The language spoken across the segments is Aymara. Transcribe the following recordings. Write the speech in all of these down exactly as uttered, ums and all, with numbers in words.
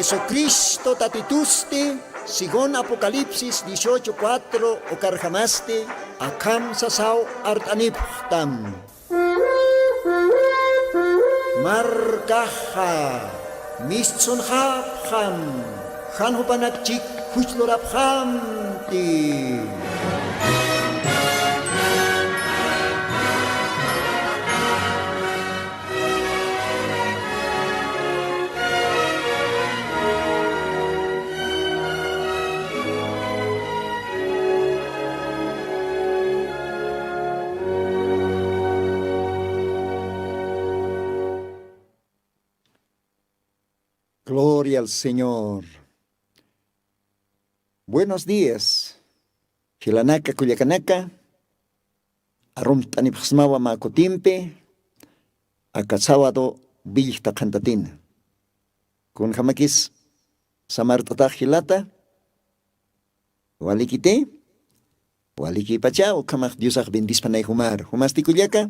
Jesucristo Tatitusti, según Apocalipsis dieciocho cuatro, ukarjamasti akham sasaw art'anipxtam. Markaxa mistsunxapxam, jan jupanak chik juchlurapxamti. Gloria al Señor. Buenos días. Jilanaka, kullakanaka, arumt'anipxsmawa mä kutimpi, aka sábado billjta qhantatina. Kunjamakis samart'atax jilata, walikiti, walikipacha, ukhamax Diosax bendispanay jumar. Jumasti kullaka,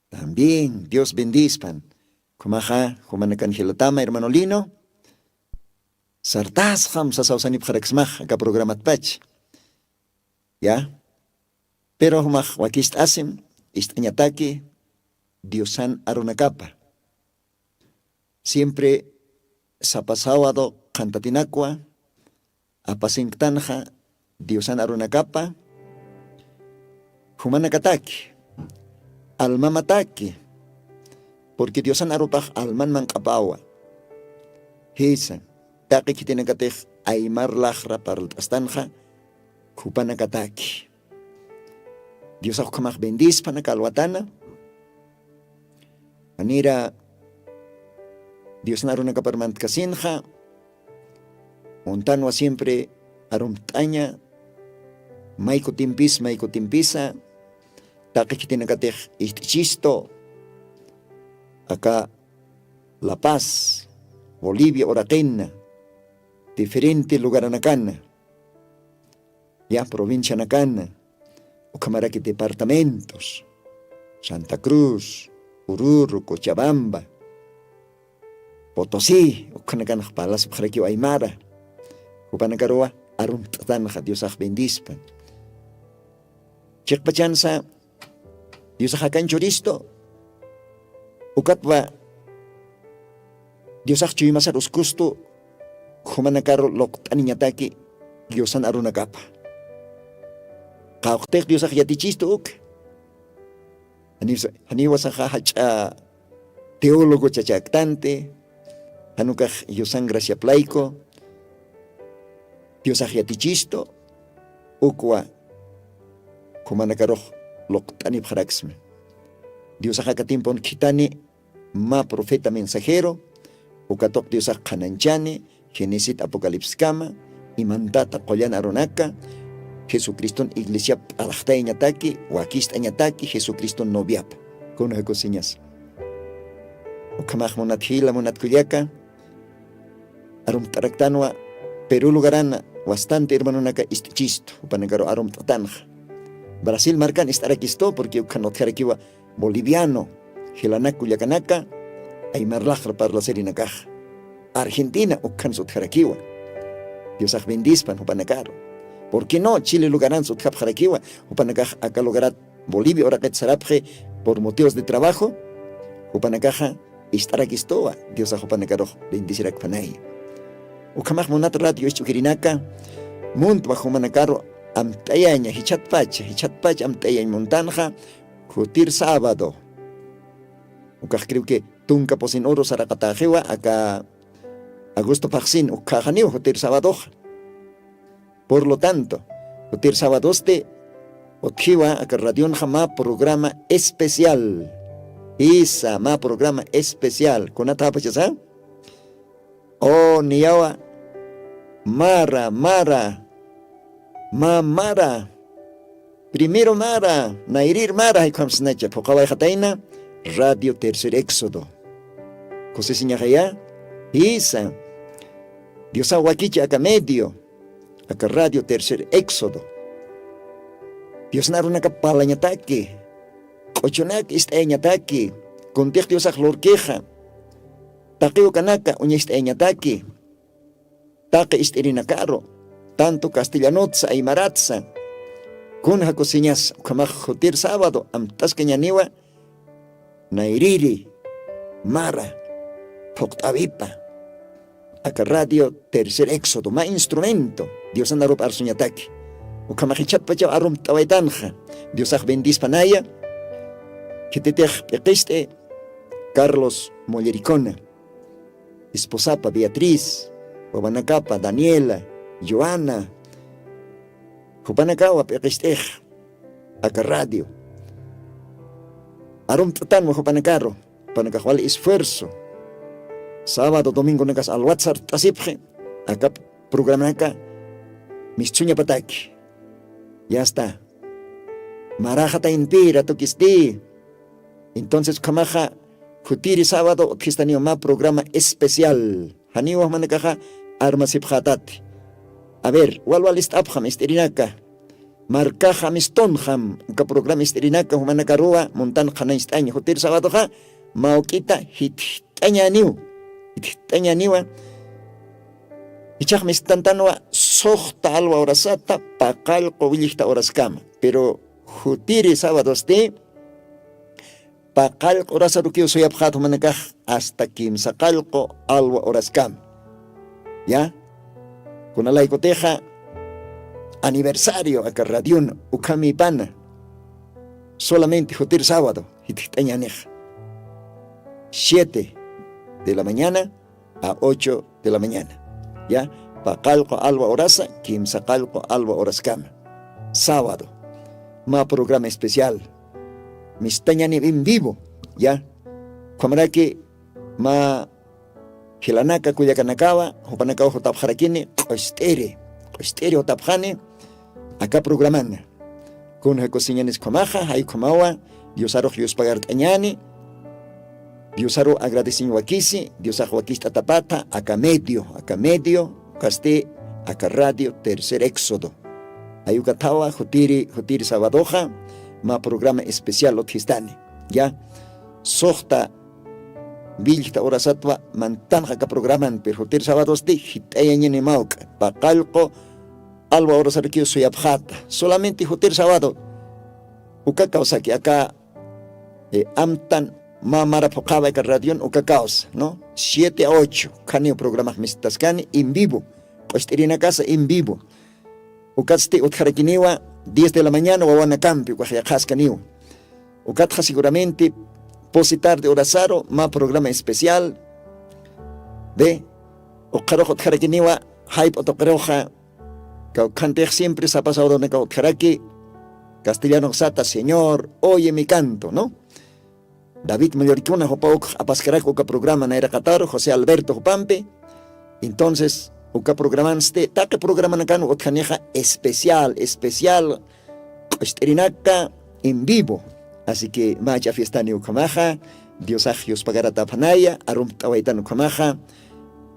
también Dios bendispan. Ukhamaxa, jumanakan jilatama, hermano Lino, sartasxam sasaw sanipxaraksmax aka programatpach. Ya. Pero jumax wakist'asim, ist'añataki Diosan arunakapa. Siempre sapa sábado qhantatinakwa apasinktanxa Diosan arunakapa, jumanakataki, almamataki, porque Diosan arupax alman manq'apawa. Jisa, taqi khitinakatix aymar laxra parlt'astanxa, jupanakataki. Diosax ukhamax bendispan aka alwatana. Manera Diosna arunakapar mantkasinxa, muntanwa siempre arumt'aña, may kutimpis, may kutimpisa, taqi khitinakatix ist'ichistu, aka La Paz, Bolivia uraqina, diferente lugaranakana, ya provincianakana, ukhamaraki departamentos, Santa Cruz, Oruro, Cochabamba, Potosí, ukhanakanx parlasipxarakiw aymara. Jupanakaruwa arumt'atanxa, Diosax bendispan. Chiqpachansa, Diosax akan churistu, ukatwa Diosax chuymasar uskustu, jumanakaru luqt'aniñataki Diosan arunakapa. Qawqtix Diosax yatichistu uk. Janiwsa-, janiwasaxa jach'a teólogo chachaktanti, jan ukax Diosan graciap layku, Diosax yatichistu, ukwa jumanakarux luqt'anipxaraksma. Diosax aka tiempon khithani mä profeta mensajero, uka tuq Diosax qhananchani, Génesis Apocalipsiskama, imantata qullan arunaka, Jesucriston iglesiap p'araxtayañataki, wakist'añataki, Jesucriston noviapa. Kuna jakusiñas. Ukhamax munat jila, munat kullaka, arumt'araktanwa, Perú lugarana, bastante hermanonaka ist'ichistu, jupanakaru arumt'atanxa. Brasil markan ist'arakistu, porque ukhan utjarakiwa boliviano, jilanak kullakanaka, aymar laxra parlasirinakax. Argentina, ukhan utjarakiwa. Diosax bendispan jupanakaru. ¿Por qué no? Chile lugaran utjapxarakiwa, jupanakax aka lugarat Bolivia uraqit sarapxi por motivos de trabajo, jupanakaxa ist'arakistuwa, Diosax jupanakarux bendicirakpanay. Ukhamax munat radio isch'ukirinaka, muntwa jumanakaru amt'ayaña, jichatpacha, jichatpacha amt'ayañ muntanxa, khutir sábado. Ukax creo que tunka pusin uru saraqataxiwa, aka agosto phaxsin ukhaxaniw khutir sábadoxa. Por lo tanto, khutir sabadosti utjiwa aka radionxa mä programa especial. Isa, mä programa especial. Kunat japachasa? O niyawa, mara, mara, mä mara, primero mara, nayrir mara, jaykham sinacha, phuqawayxatayna, Radio Tercer Éxodo. Kusisiñaxaya, isa, Diosa wakichi aka medio, aka Radio Tercer Éxodo. Diosna arunaka parlañataki, q'uchunak ist'ayañataki, kuntix Diosax lurkixa, Taqiw kanaka uñacht'ayañataki taqi ist'irinakaru, tanto castellanotsa aymaratsa. Kun jakusiñas ukhamax jutir sábado amt'askañaniwa nayriri mara phuqt'awipa aka radio Tercer Éxodo mä instrumento Diosanarup arsuñataki. Ukhamax jichhatpachaw arumt'awaytanxa. Diosax bendispanaya. Khititix p'iqist'i Carlos Mollericona, esposapa Beatriz, wawanakapa Daniela, Joana, jupanakawa p'iqist'ix aka radio arumt'atanwa jupanakaru. Jupanakax wali esfuerzo sábado domingonakas alwatsar t'asipxi aka programanaka mistsuñapataki. Ya está. Maraxata inpira tukisti. Entonces ukhamaxa jutiri sábado utjistaniw mä programa especial janiw jumanakaxa armasipxätati. A ver, walwal ist'apxam ist'irinaka. Markaxa mistunxam uka programa ist'irinaka jumanakaruwa muntan qhanañcht'aña jutir sabadoxa mawk'ita jitjt'añäniw. Jitjt'añäniwa. Ichax mistantanwa suxta alwa horasata paqallqu willijta horaskama. Pero jutiri sabadosti paqallqu horasarukiw suyapxät jumanakax hasta kimsaqallqu alwa horaskama. Ya kunalaykutixa aniversario aka radiona ukhamipana solamente jutir sábado jitjt'añänixa siete de la mañana a ocho de la mañana. Ya paqallqu alwa horasa kimsaqallqu alwa horaskama sábado mä programa especial mistañaniw en vivo. Ya ukhamaraki mä jilanaka kullakanakawa jupanakaw jutapxarakini q'ust'iri q'ust'iri jutapxani aka programana. Kun jakusiñanis ukhamaxa jay ukhamawa diosarux yuspagart'añani. Diosaru agradeciñ wakisi diosax wakicht'atapata aka medio aka medio ukasti aka radio Tercer Éxodo. Jay ukathawa jutiri jutiri sabadoxa mä programa especial utjistani. Ya suxta willjta horasatwa mantanxa aka programan pero jutir sabadosti jit'ayañani mawk'a paqallqu alwa horasarakiw suyapxäta solamente jutir sabado. Uka kawsaki aka amtan mä mara phuqhäwa aka radion uka kawsa no siete a ocho khaniw programax mistaskani en vivo. Q'ust'irinakasa en vivo. Ukatsti utjarakiniwa diez de la mañana wawanakampi ukax yaqhaskaniwa. Ukatxa seguramente pusi tarde horasaru mä programa especial de ukxarux utjarakiniwa. Jayp'u tuqiruxa kawkhantix siempre sapa sabadonakaw utjaraki castellanoxsata señor oye mi canto no. David Mollericona jupa ukx apaskaraki uka programa nayraqataru josé alberto jupampi. Entonces uka programansti taqi programanakan utjanixa especial especial q'ust'irinaka en vivo. Así que mä ch'a fiestani ukhamaxa diosax yuspagaratapxanaya arumt'awaytan ukhamaxa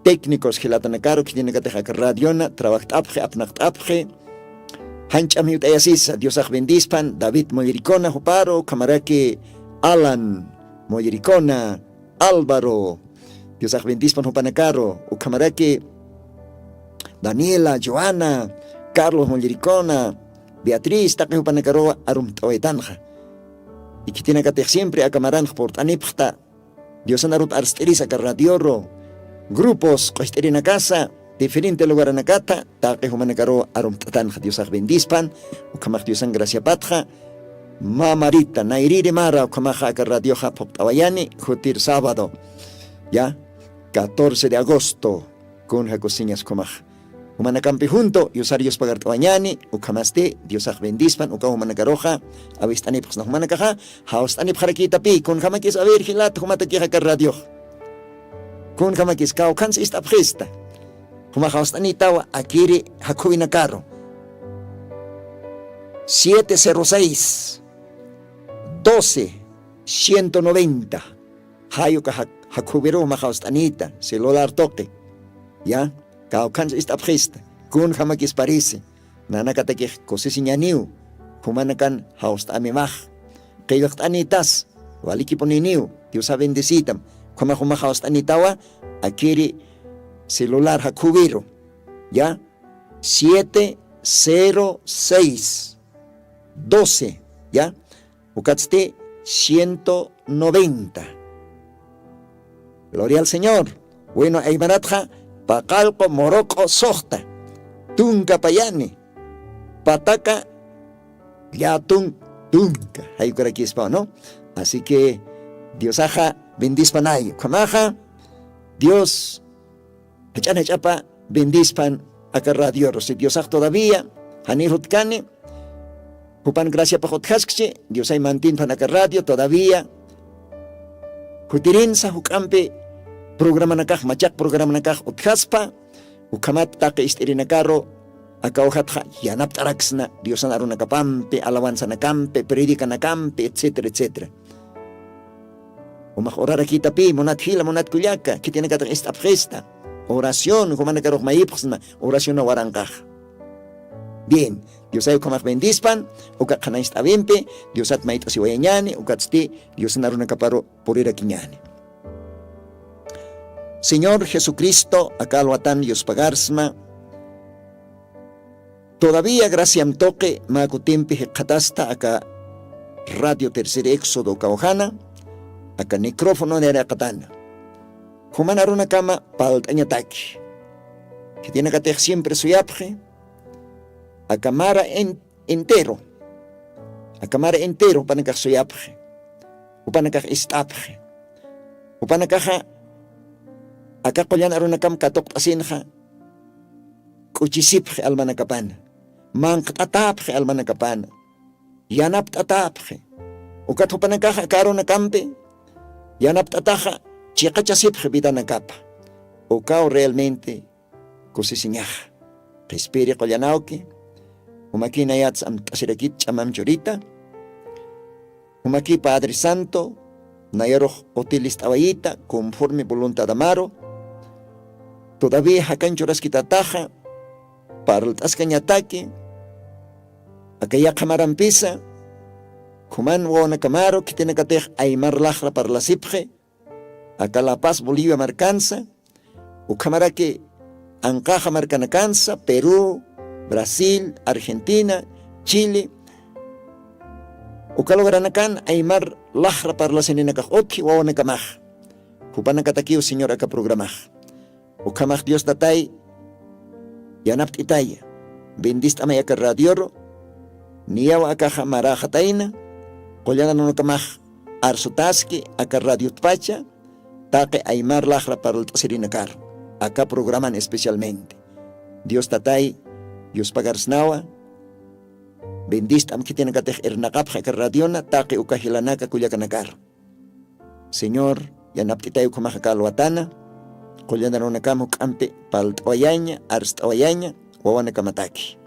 técnicos jilatanakaru khitinakatix aka radiona trabajt'apxi apnaqt'apxi. Jan ch'am jiwt'ayasisa diosax bendispan david mollericona juparu ukhamaraki alan mollericona, álvaro, diosax bendispan jupanakaru ukhamaraki daniela joana, carlos mollericona, beatriz taqi jupanakaruwa arumt'awaytanxa. Ikhitinakatix siempre aka maranx purt'anipxta diosan arut arst'iris aka radioru grupos q'ust'irinakasa diferente lugaranakata taqi jumanakaruwa arumt'atanxa diosax bendispan. Ukhamax diosan graciapatxa mamarita nayriri mara ukhamaxa aka radioxa phuqt'awayani jutir sábado ya catorce de agosto. Kun jakusiñas ukhamaxa jumanakampi junto yusar yuspagart'awañani. Ukhamasti diosax bendispan uka jumanakaruxa awist'anipxsna jumanakaxa jawst'anipxarakïtapï kunjamakis aver jilata jumatakixa aka radioxa kunjamakis kawkhansa ist'apxista. Jumax jawst'anïtawa akiri jakhuwinakaru siete cero seis doce ciento noventa. Jay uka jakhuwiru jumax jawst'anïta celular tuqi ya kawkhansa ist'apxista kunjamakis parisi nanakatakix kusisiñaniw jumanakan jawst'amimax qillqt'anïtas walikipunïniw diosa bendecïtam. Ukhamax umax jawst'anitawa, akiri celular jakhuwiru, ya, siete cero seis doce, ya, ukatsti ciento noventa. Gloria al Señor. Bueno, aymaratxa paqallqu muruq'u suxta, tunka payani, pataka llätun tunka jaykurakispa, ¿no? Así que Diosaxa bendispanay, ukhamaxa Dios jach'an jach'apa bendispan aka radioru. Si Diosax todavía janir jutkani, jupan graciapax utjaskchi, Diosay mantinpan aka radio todavía jutirinsa juk'ampi programanakax, machaq programanakax utjaspa, ukhamat taqi ist'irinakaru aka ujatxa yanapt'araksna Diosan arunakapampi, alabanzanakampi, predicanakampi, etcétera, etcétera. Umax urarakitapï, munat jila, munat kullaka, khitinakatix ist'apxista. Oración, jumanakarux mayipxsna, oración waranqax. Bien, Diosay ukhamax bendispan, uka qhanañcht'awimpi, Diosat mayt'asiwayañäni, ukatsti Diosan arunakaparu purirakiñäni. Señor Jesucristo, aka alwatan yuspagarsma, todavía graciam tuqi mä kutimpi jikxatasta aka Radio Tercer Éxodo uka ujana, aka micrófono nayraqatana. Juman arunakama palt'añataki. Khitinakatix siempre suyapxi, aka mara en-, entero, aka mara entero jupanakax suyapxi, jupanakax ist'apxi. Jupanakaxa aka qullan arunakam katuqt'asinxa, k'uchisipxi almanakapana, manqt'atäpxi almanakapana, yanapt'atäpxi. Ukat jupanakaxa aka arunakampi yanapt'ataxa chiqachasipxi vidanakapa. Ukaw realmente kusisiñaxa. Qhispiri qullanawki, jumakï nayatsa amt'asirakit ch'amam churita, jumakï Padre Santo, nayarux utilist'awayita conforme voluntadamaru, todavía jakan churaskitataxa, parlt'askañataki, aka yaqha marampisa, juman wawanakamaru khitinakatix aymar laxra parlasipxi, aka La Paz, Bolivia markansa, ukhamaraki anqaxa markanakansa, Perú, Brasil, Argentina, Chile, uka lugaranakan aymar laxra parlasininakax utji wawanakamax. Jupanakatakiw Señor aka programax. Ukhamax Dios Tatay, yanapt'itaya, bendist'amay aka radioru, niyaw akaxa maräxatayna, qullan arunakamax arsutaski aka radiotpacha, taqi aymar laxra parlt'asirinakar, aka programan especialmente. Dios Tatay, yuspagarsnawa, bendist'am khitinakatix irnaqapxi aka radiona, taqi uka jilanaka kullakanakar. Señor, yanapt'itay ukhamax aka alwatana, qullan arunakam juk'ampi parlt'awayaña, arst'awayaña, wawanakamataki.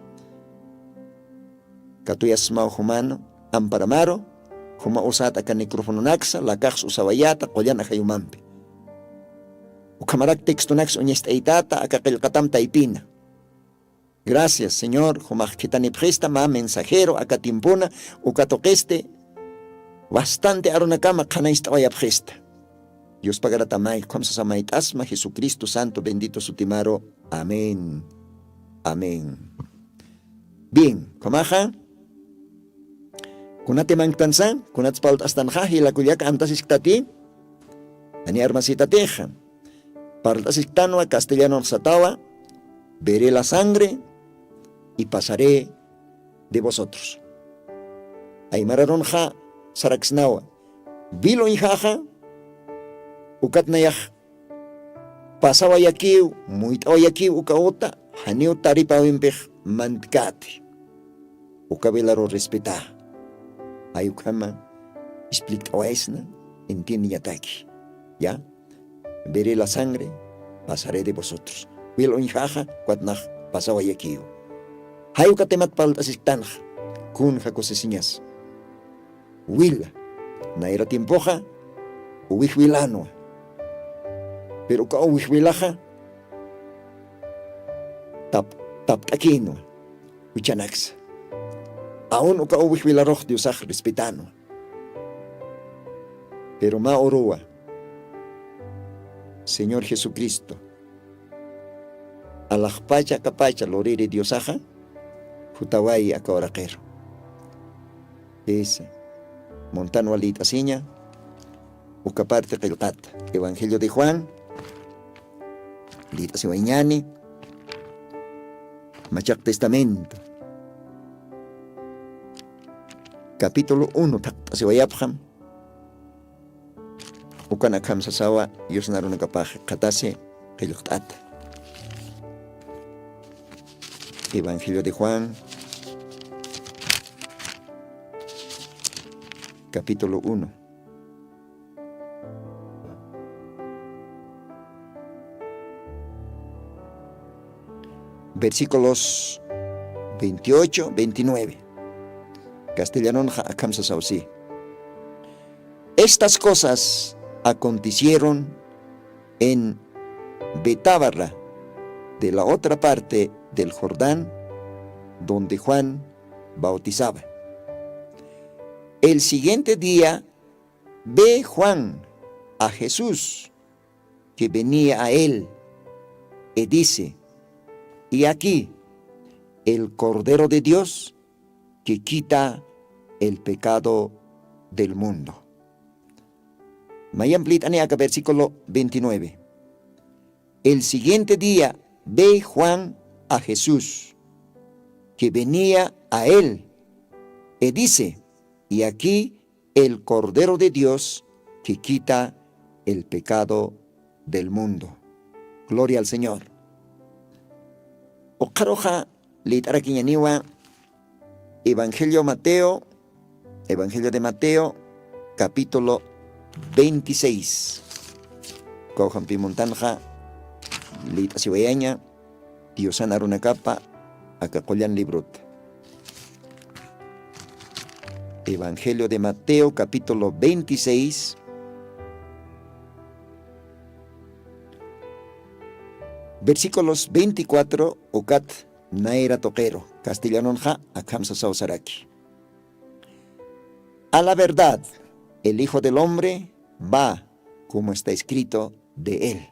Katuyasmaw juman amparamaru, juma usat aka microfononaksa, lakax usawayäta qullan ajayumampi. Ukhamarak textonaksa uñast'aytäta, aka qillqatam taypina. Gracias, Señor, jumax khitanipxista mä mensajero aka tiempona, uka tuqisti bastante arunakama qhanañcht'awayapxista. Yuspagaratamay, ukham sasa mayt'asma Jesucristo santo bendito sutimaru. Amén. Amén. Bien, ukhamaxa, kunati manktansa, kunats parlt'astanxa, jila kullaka amtasisktati, jani armasitatixa. Parlt'asisktanwa castellanor satawa, veré la sangre y pasaré de vosotros. Aymar arunxa saraksnawa, wil uñjaxa, ukat nayax pasawayakiw, muyt'awayakiw uka uta, janiw taripäwimpix mantkäti. Uka wilaru respetá. Ay ukhama explikt'awaysna, entiendeñataki. Ya. Veré la sangre, pasaré de vosotros. Wil uñjaxa, ukat nax pasawayakiw. Jay uka temat parlt'asisktanxa, kunja kusisiñas. Wila. Nayra tiempoxa, uwij wilanwa. Pero uka uwij wilaxa, tap-, tapt'akinwa, juchanaksa. Aun uka uwij wilarux Diosax respetanwa. Pero mä uruwa, Señor Jesucristo alaxpacha akapacha luriri Diosaxa, jutawayi aka uraqiru. Isa, muntanwa lït'asiña uka parte qillqata. Evangelio de Juan, lït'asiwayañani, Machaq Testamento, capítulo uno thaqt'asiwayapxam. Ukan akham sasawa Diosna arunakapax qhatasi qillqt'ata. Evangelio de Juan, capítulo uno, versículos veintiocho, veintinueve. Castellanonxa akham sasaw si: Estas cosas acontecieron en Betábara, de la otra parte del Jordán, donde Juan bautizaba. El siguiente día ve Juan a Jesús que venía a él, y dice: "He aquí el Cordero de Dios que quita el pecado del mundo". Mayamp lït'ani aka versículo veintinueve. El siguiente día ve Juan a Jesús, que venía a él, y dice: "He aquí el Cordero de Dios que quita el pecado del mundo". Gloria al Señor. Uqaruxa lït'arakiñaniwa Evangelio Mateo, Evangelio de Mateo, capítulo veintiséis. Kawjampi muntanxa lït'asiwayaña Diosan arunakapa aka qullan librota. Evangelio de Mateo, capítulo veintiséis, versículos veinticuatro ukat nayra tuqiru. Castellanonxa akham sasaw saraki: "A la verdad, el Hijo del Hombre va como está escrito de él.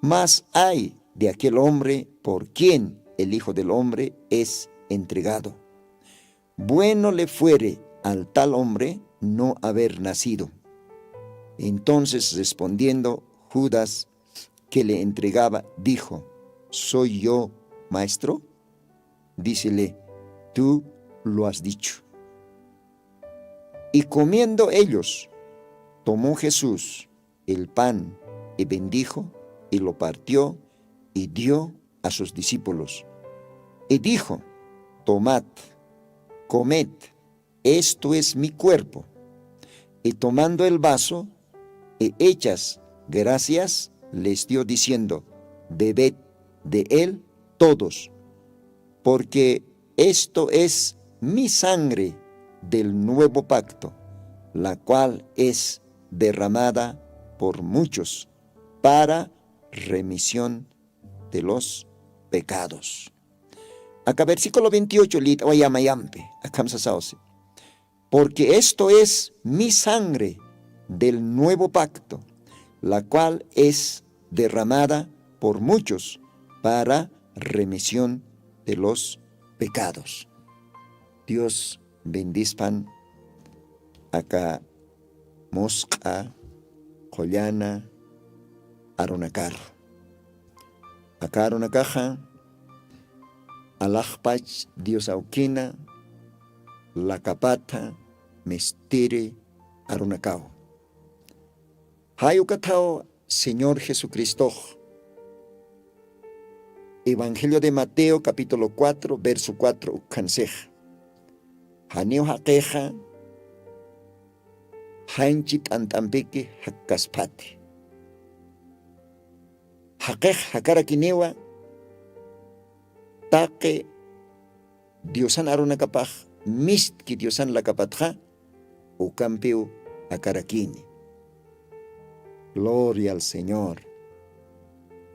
Mas ay de aquel hombre por quien el Hijo del Hombre es entregado. Bueno le fuere al tal hombre no haber nacido". Entonces, respondiendo Judas, que le entregaba, dijo: "¿Soy yo, maestro?". Dícele: "Tú lo has dicho". Y comiendo ellos, tomó Jesús el pan y bendijo y lo partió y dio a sus discípulos. Y dijo: "Tomad, comed, esto es mi cuerpo". Y tomando el vaso, y hechas gracias, les dio diciendo: "Bebed de él todos, porque esto es mi sangre del nuevo pacto, la cual es derramada por muchos para remisión de los pecados". Aka versículo veintiocho lït'awayä mayampi, akham sasaw si: "Porque esto es mi sangre del nuevo pacto, la cual es derramada por muchos para remisión de los pecados". Dios bendispan aka musq'a qullana arunakaru. Aka arunakaxa alaxpach Dios awkina lakapatha mistiri arunakaw. Jay ukathaw Señor Jesucristox Evangelio de Mateo, capítulo cuatro, verso cuatro, ukhansix: "Janiw jaqixa janchi t'ant'ampiki jakkaspati. Jaqix jakarakiniwa taqi Diosan arunakapax mistki Diosan lakapatxa, ukampiw jakarakini". Gloria al Señor.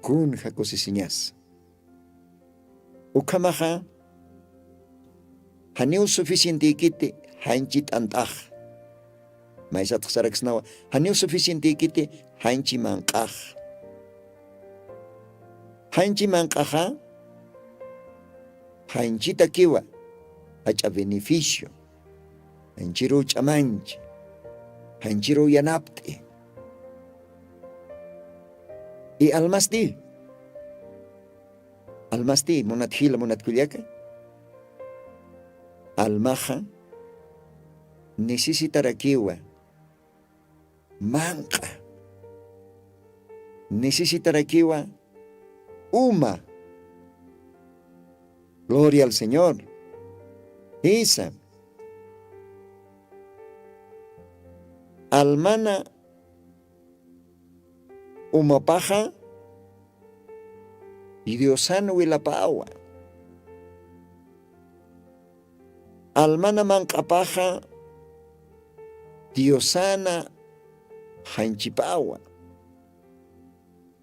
Kunja kusisiñas. Ukhamaxa, janiw suficientekiti janchi t'ant'ax. Maysatx saraksnawa, janiw suficientekiti janchi manq'ax. Janchi manq'axa janchitakiwa jach'a beneficio, janchiruw ch'amanchi, janchiruw yanapt'i. Y almasti, almasti munat jila munat kullaka, almaxa necesitarakiwa manq'a, necesitarakiwa uma. Gloria al Señor. Isa, almana umapaxa Diosan wilapawa. Almana manq'apaxa Diosana janchipawa.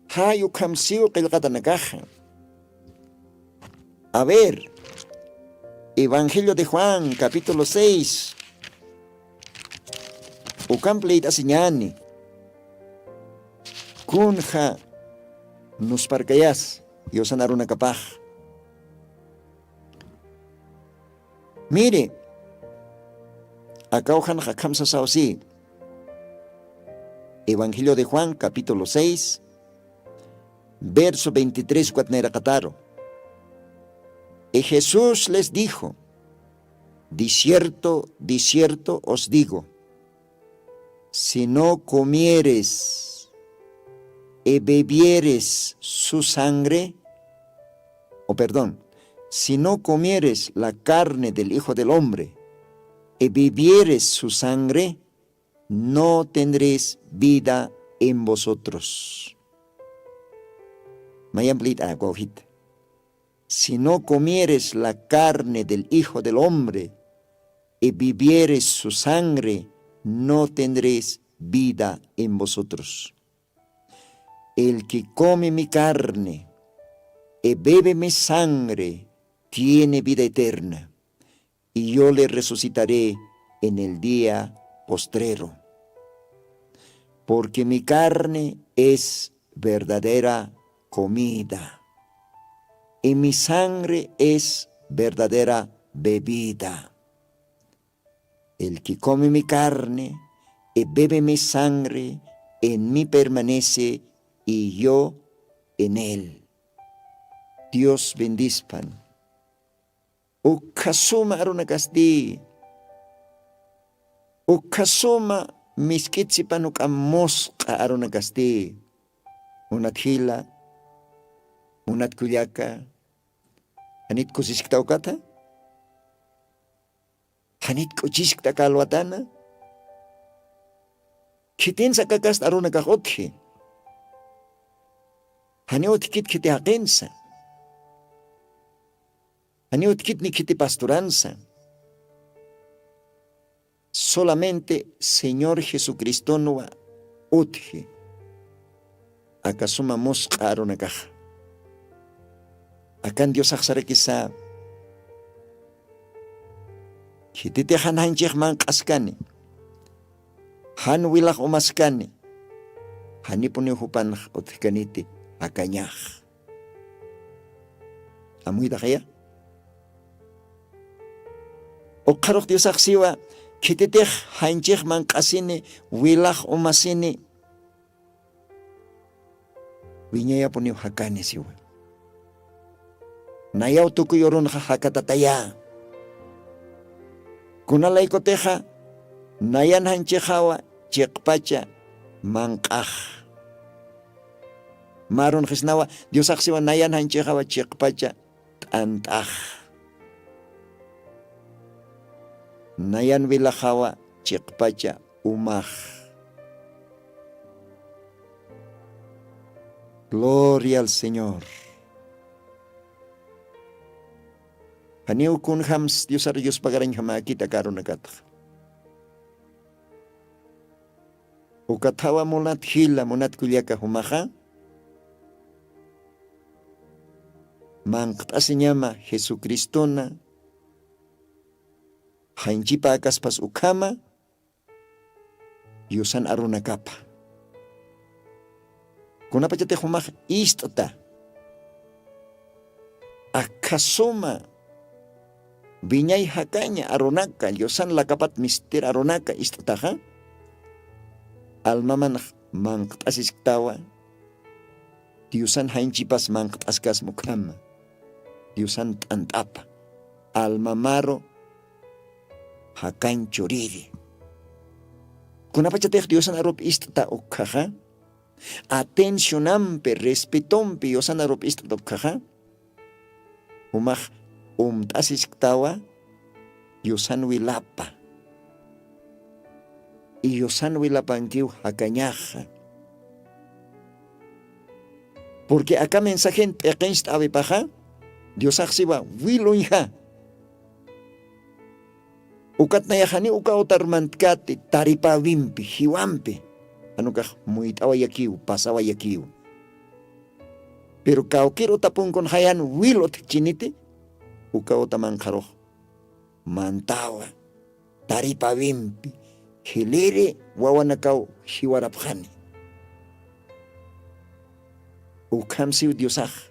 Jay ukham siw qillqatanakaxa. A ver, Evangelio de Juan, capítulo seis. Ukamp leyt'asiñani. Kunja nusparkayas Diosan arunakapax. Mire, akawjan jakhamsasaw si. Evangelio de Juan, capítulo seis, verso veintitrés, cuatnayraqataru. Y Jesús les dijo: "De cierto, de cierto os digo, si no comieres y bebieres su sangre", o perdón, "si no comieres la carne del Hijo del Hombre y bebieres su sangre, no tendréis vida en vosotros". Mayamplita, guawjita. "Si no comieres la carne del Hijo del Hombre y bebieres su sangre, no tendréis vida en vosotros. El que come mi carne y bebe mi sangre, tiene vida eterna, y yo le resucitaré en el día postrero. Porque mi carne es verdadera comida, y mi sangre es verdadera bebida. El que come mi carne y bebe mi sangre, en mí permanece, y yo en él". Dios bendispan. Ukhasuma arunakasti. Ukhasuma misk'itsipan uk'am musq'a arunakasti. Munat jila, munat kullaka, janit kusiskta ukata, janit k'uchiskta kalwatana. Khitinsa kakasta arunakax utji. Jani utjkit khiti jaqinsa. Jani utjkit ni khiti pasturansa. Solamente Señor Jesucristonwa utji. Akasuma musq'a arunakaxa. Akan Diosax sarakisa. Khititix jan janchix manq'askani, jan wilax umaskani, janipuniw jupanx utjkaniti, akañax. Amuytaxaya. Ukxarux Diosax siwa, khititix janchix manq'asini, wilax umasini, wiñayapuniw jakani siwa. Nayaw tukuy urunxa jakatataya. Kunalaykutixa nayan janchixawa chiqpacha manq'ax. Mä arunxisnawa Diosax siwa nayan janchixawa chiqpacha t'ant'ax. Nayan wilaxawa chiqpacha umax. Gloria al Señor. Janiw kunjams Diosar yuspagarañjamäkit aka arunakatxa. Ukathawa munat jila, munat kullaka jumaxa, manqt'asiñama Jesucristona, janchipäkaspas ukhama, yusan arunakapa. Kunapachatix jumax ist'ta, Akhasuma wiñay jakaña arunaka, diosan lakapat mistir arunaka ist'taxa, almamanx manqt'asisktawa. Diosan jañchipas manqt'askasma ukhama. Diosan t'ant'apa almamaru jakañ churiri. Kunapachatix diosan arup ist'ta ukkhaxa, atencionampi respetompi diosan arup ist'ta ukkhaxa, jumax umt'asisktawa. Diosan wilapa, diosan wilapankiw jakañaxa. Purqui aka mensajen p'iqincht'awipaxa, diosaxsiwa wiluñja. Ukatnayaxani uka utarmantkati taripawimpi jiwampi, anukax muyt'awayakiw pasawayakiw. Piru kawkir utapunkun jayan wil utjchiniti, uka utamanqarux mantawa taripawimpi jiliri wawanakaw jiwarapxani. Ukhamsiw diosax.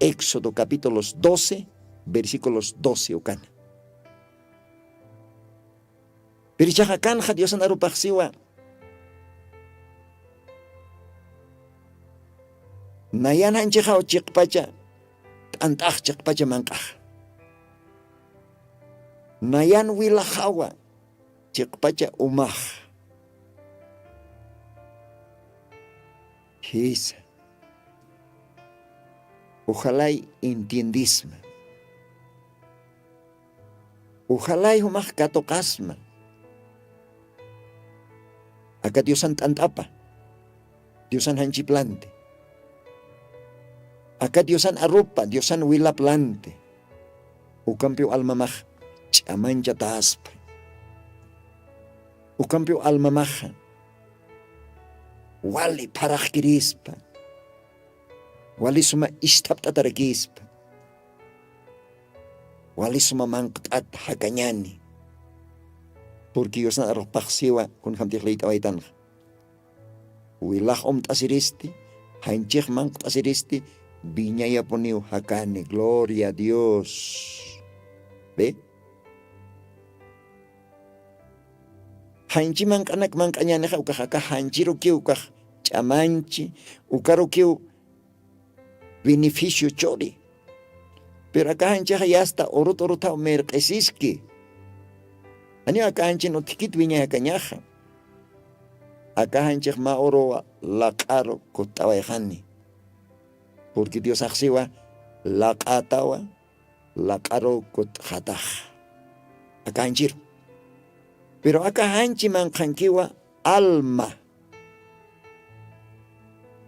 Éxodo capítulos doce versículos doce ukana. Pirichaxa kanxa diosan arupaxsiwa, nayan janchixaw chiqpacha t'ant'ax chiqpacha manq'ax, nayan wilaxawa chiqpacha umax. Jisa. Uxalay entiendisma. Uxalay jumax katuqasma. Aka diosan t'ant'apa, diosan janchiplanti, aka diosan arupa diosan wilaplanti. Ukampiw almamax ch'amanchataspa. Ukampiw almamaxa wali pharaxkirispa, wali suma isthapt'atarakispa, wali suma manqt'at jakañani. Purqui diosan aruxpaxsiwa kunjamtix liyt'awaytanxa, wilax umt'asiristi, janchix manqt'asiristi, wiñayapuniw jakani gloria a dios. Be, janchi manq'anak manq'añanixa ukax aka janchirukiw ukax ch'amanchi, ukarukiw beneficio churi. Pero aka janchixa yasta urut uruthaw mirq'isiski. Janiw aka janchin utjkit wiñay jakañaxa. Aka janchix mä uruwa laq'aru kutt'awayxani. Purqui diosaxsiwa laq'atawa laq'aru kutt'xatax. Aka janchiru. Pero aka janchi manqhankiwa alma,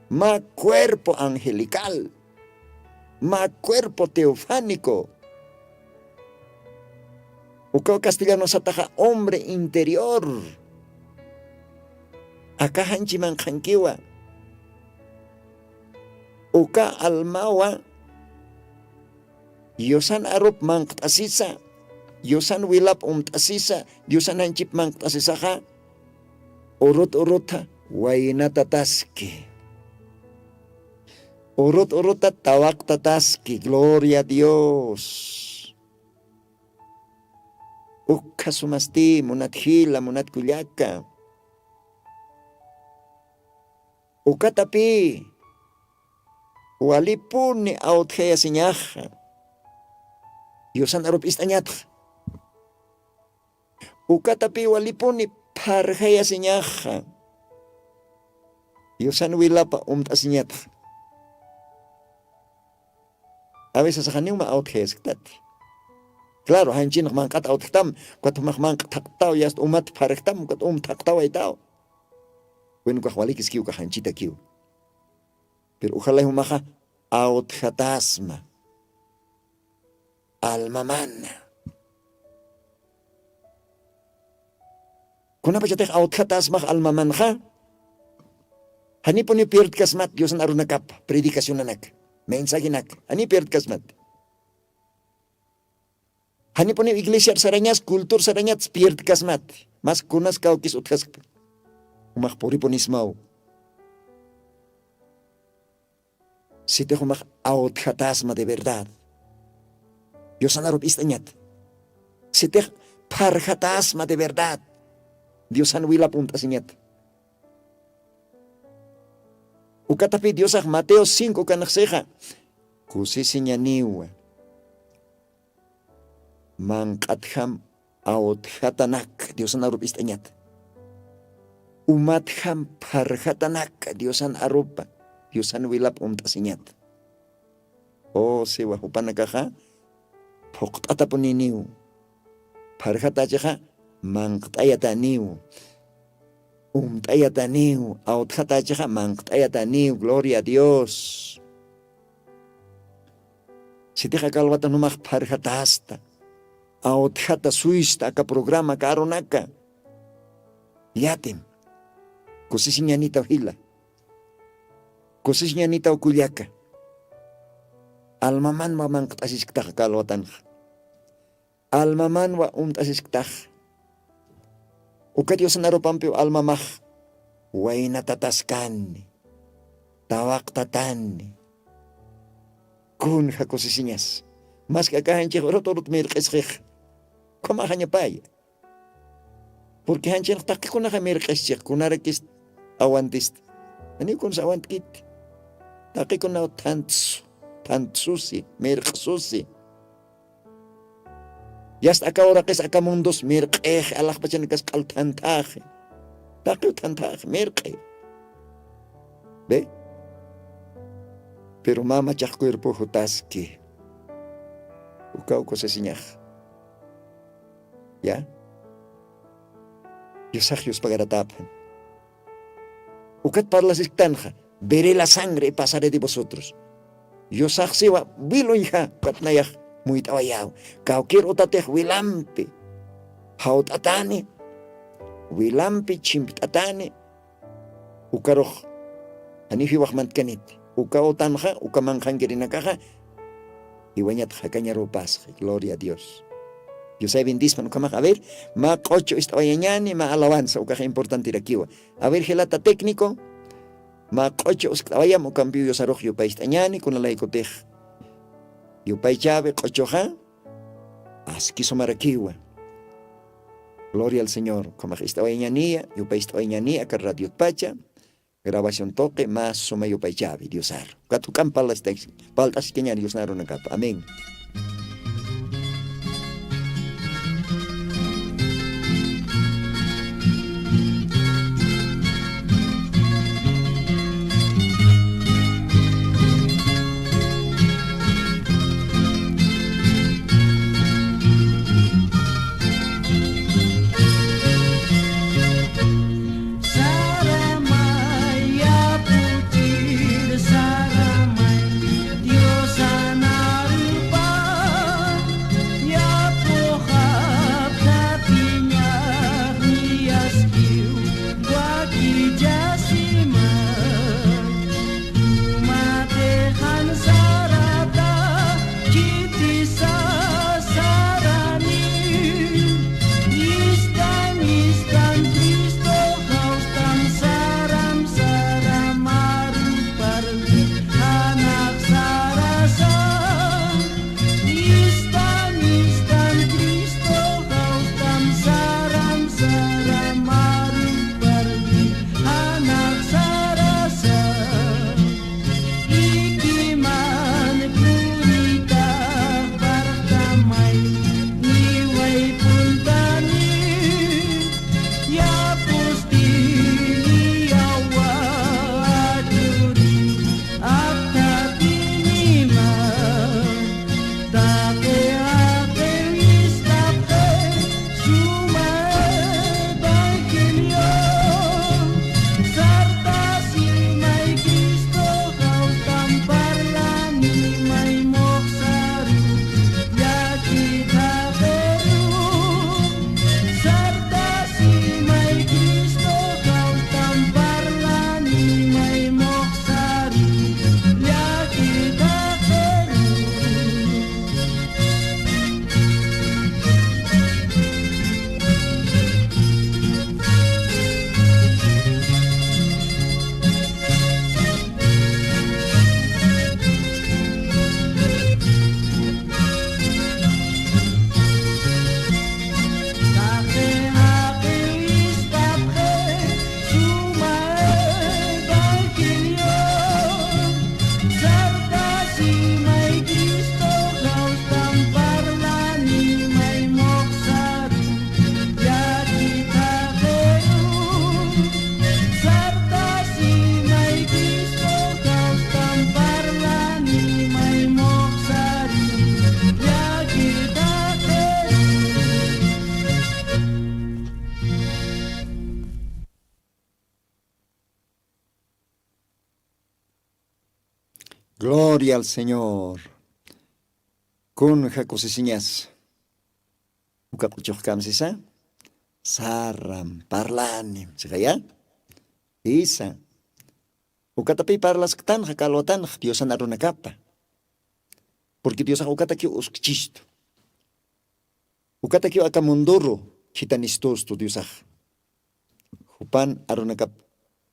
mä cuerpo angelical, mä cuerpo teofánico. Ukaw castellano sataxa hombre interior. Aka janchi manqhankiwa uka almawa diosan arup manqt'asisa, diosan wilap umt'asisa, diosan janchip manqt'asisaxa urut urutha waynatataski. Urut urutha tawaqtataski gloria a dios. Ukkhasumasti munat jila munat kullaka. Ukatapï walipuni awtjayasiñaxa diosan arup ist'añatxa. Ukatapï walipuni pharjayasiñaxa diosan wilapa umt'asiñatxa. Aveces janiwma awtjayasktat. Claro janchinx manq'at awtjtam, ukat jumax manq'thaqtaw yast umat pharjtam ukat umthaqtawaytaw. Bueno ukax walikiskiw ukax janchitakiw. Pero ujalay jumaxa awtjatasma almamana. Kunapachatix awtjatasmax almamanxa janipuniw pirdkasmat diosan arunakapa predicacionanaka mensajenaka janiw pirdkasmat. Janipuniw iglesiar sarañas cultur sarañats pirdkasmat. Mas kunas kawkis utjaskpa jumax puripunismaw. Sitix umax awtjatasma de verdad, diosan arup ist'añat. Sitix pharjatasma de verdad, diosan wilap unt'asiñat. Ukatapi diosax mateo cinco kanaxsixa kusisiñaniwa. Manq'atjam awtjatanak diosan arup ist'añat. Umatjam pharjatanak diosan arupa, diosan wilap umt'asiñat. O siwa jupanakaxa phuqt'atapuniniw. Pharjatächixa manqt'ayataniw. Umt'ayataniw. Awtjatächixa manqt'ayataniw gloria a dios. Sitix aka alwatan jumax pharjatasta, awtjata suysta aka programa aka arunaka. Yatim kusisiñanitaw jila, kusisiñanitaw kullaka. Almamanwa manqt'asisktax aka alwatanxa. Almamanwa unt'asisktax. Uka diosan arupampiw almamax waynatataskani, tawaqtatani. Kunja kusisiñas. Maski aka janchix urut urut mirq'isxix, ukhamaxañapaya. Purqui janchinx taqikunaxa mirq'ischix kunarakis awantista. Janiw kunas awantkit. Taqikunaw thantsu, thantsusi, mirq'susi. Yasta aka uraqis aka mundos mirq'ixi alaxpachanakas q'al thanthaxi. Taqiw thanthaxi mirq'i. Be, pero mamachax cuerpo jutaski. Ukaw kusisiñax. Ya, yusax yuspagaratapxan. Ukat parlasisktanxa, veré la sangre y pasaré de vosotros. Yusaxsiwa wiluñja ukat nayax muyt'awayaw. Kawkir utatix wilampi jawt'atani, wilampi chimpt'atani. Ukarux janiw jiwaxmantkaniti. Uka utanxa uka manqhankirinakaxa jiwañatxa jakañarupasxi gloria a dios. Diosay bendispan ukhamax a ver, mä q'ochu ist'awayañani mä alawanza ukax importantirakiwa. A ver jilata técnico, mä q'ochu uskt'awayam ukampiw diosarux yupaycht'añani kunalaykutix yupaychawi q'ochuxa. Aski sumarakiwa. Gloria al señor ukhamax ist'awayañaniya yupaycht'awayañaniya aka radiotpacha. Grabación tuqi mä suma yupaychawi diosar ukat juk'amp palt'askañani diosnarunakapa amén. Gloria al Señor. Kunja kusisiñas. Uka q'uchuxkam sisa, saram parlanim sixaya. Isa, ukatapi parlasktanxa kalwatanxa diosan arunakapa. Purqui diosax ukatakiw uskchistu. Ukatakiw aka munduru khitanistustu diosax. Jupan arunakap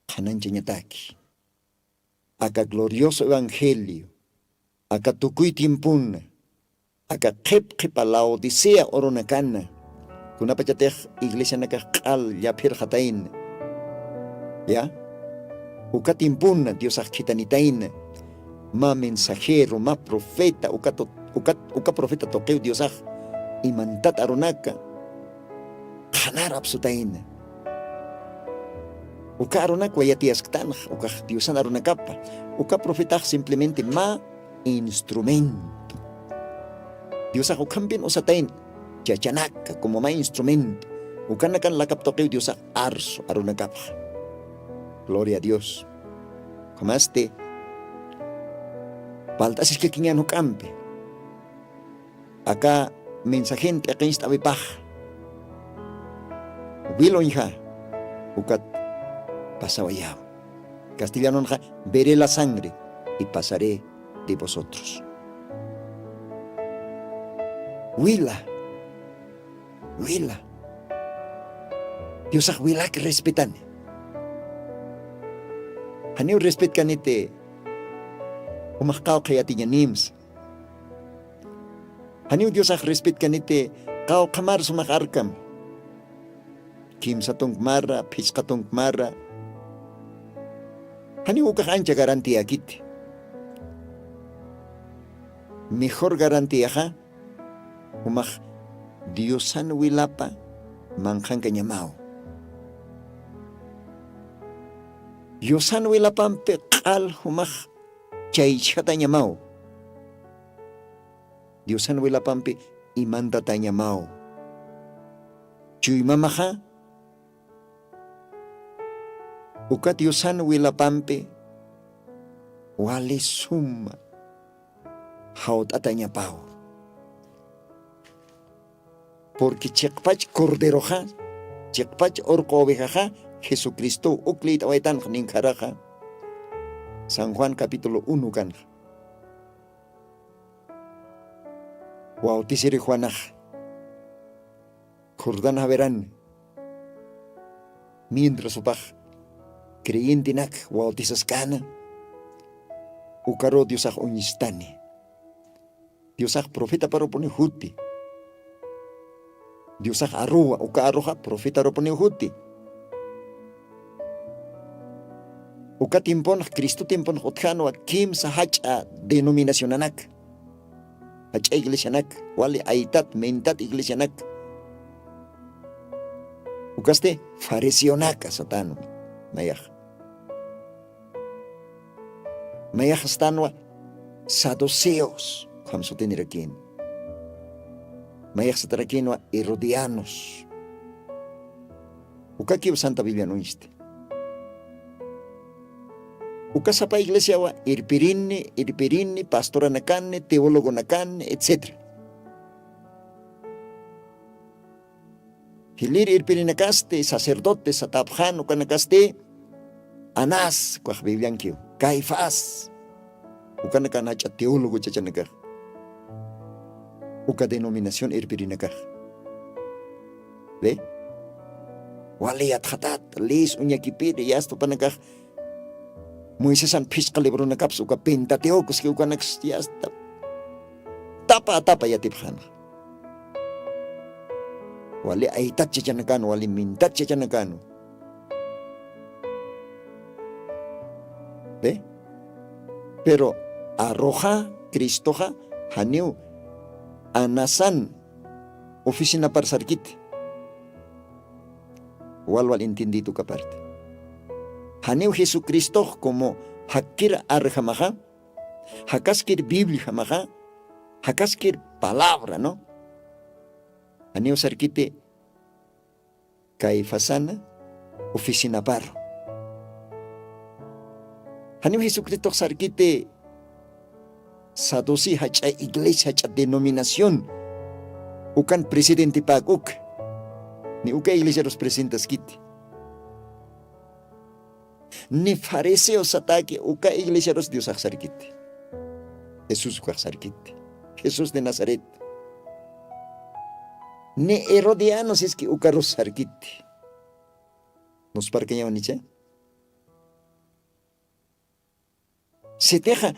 qhananchañataki aka glorioso evangelio, aka tukuy tiempuna, aka qhip qhipa laodicea urunakana, kunapachatix iglesianakax q'al llaphirxatayna. Ya, uka tiempuna diosax khitanitayna. Mä mensajero mä profeta uka profeta tuqiw diosax imantat arunaka qhanar apsutayna. Uka arunakwa yatiyasktanx ukax diosan arunakapa. Uka profetax simplemente mä instrumento. Diosax ukhampin usatayn chachanaka como mä instrumento. Ukanakan lakap tuqiw diosax arsu arunakapxa. Gloria a dios. Ukhamasti palt'asiskakiñan juk'ampi aka mensajen p'iqincht'awipax. Wiluñja ukat pasawayaw. Castellanonxa veré la sangre y pasaré de vosotros. Wila wila diosax wilak respetani. Janiw respetkaniti umax qawqha yatiñanimsa. Janiw diosax respetkaniti qawqhamar sumax arkam. Kimsa tunkmara phichqa tunkmara. Janiw ukax ancha garantiyakiti. Mejor garantiyaxa jumax diosan wilapa manqhankañamaw. Diosan wilapampi q'al jumax chaychhatañamaw. Diosan wilapampi imantatañamaw. Chuymamaxa uka diosan wilapampi wali suma jawt'atañapaw. Purqui chiqpach corderoxa chiqpach urqu ovejaxa jesucristow uk liyt'awaytanx ninkharaxa. San juan capítulo uno kanxa. Wawtisiri juanax jordán jawiran mientras upax creyentenak wawtisaskäna ukaruw diosax uñstani. Diosax profetaparupuniw juti. Diosax aruwa uka aruxa profetarupuniw juti. Uka tiemponx cristo tiemponx utjanwa kimsa jach'a denominacionanak jach'a iglesianak wali aytat mentat iglesianak. Ukasti fariseonaka satanwa mayax mayax satanwa saduceos khamsutinirakini. Mayax satarakinwa herodianos. Ukakiw santa biblian uñsti. Uka sapa iglesiawa irpirini irpirini pastoranakanni teologonakani etcétera. Jilir irpirinakasti sacerdote satapxan ukanakasti anás ukax bibliankiw caifás. Ukanakan jach'a teólogo chachanakax uka denominación irpirinakax. Ve wali yatxatat lis uñakipiri yasta upanakax moisesan phisqa libronakapsa uka pentateocoski ukanaksti yasta tapa atapa yatipxanxa. Wali aytat chachanakanwa wali mintat chachanakanwa. Ve pero arruxa cristoxa janiw anasan oficinapar sarkiti. Walwal entienditu kaparti janiw jesucristox como jakkir arjamaxa jakaskir bibliajamaxa jakaskir palabra no. Janiw sarkiti caifasana oficinaparu. Janiw jesucristox sarkiti Saducí jach'a iglesia, jach'a denominación, ukan presidentipäk uk, ni uka iglesiarus presentaskiti. Ni fariseo satäki uka iglesiarus Diosax sarkiti, Jesús ukax sarkiti, Jesús de Nazaret. Ni herodianos iski ukarus sarkiti. Nusparkañawan icha. Sitixa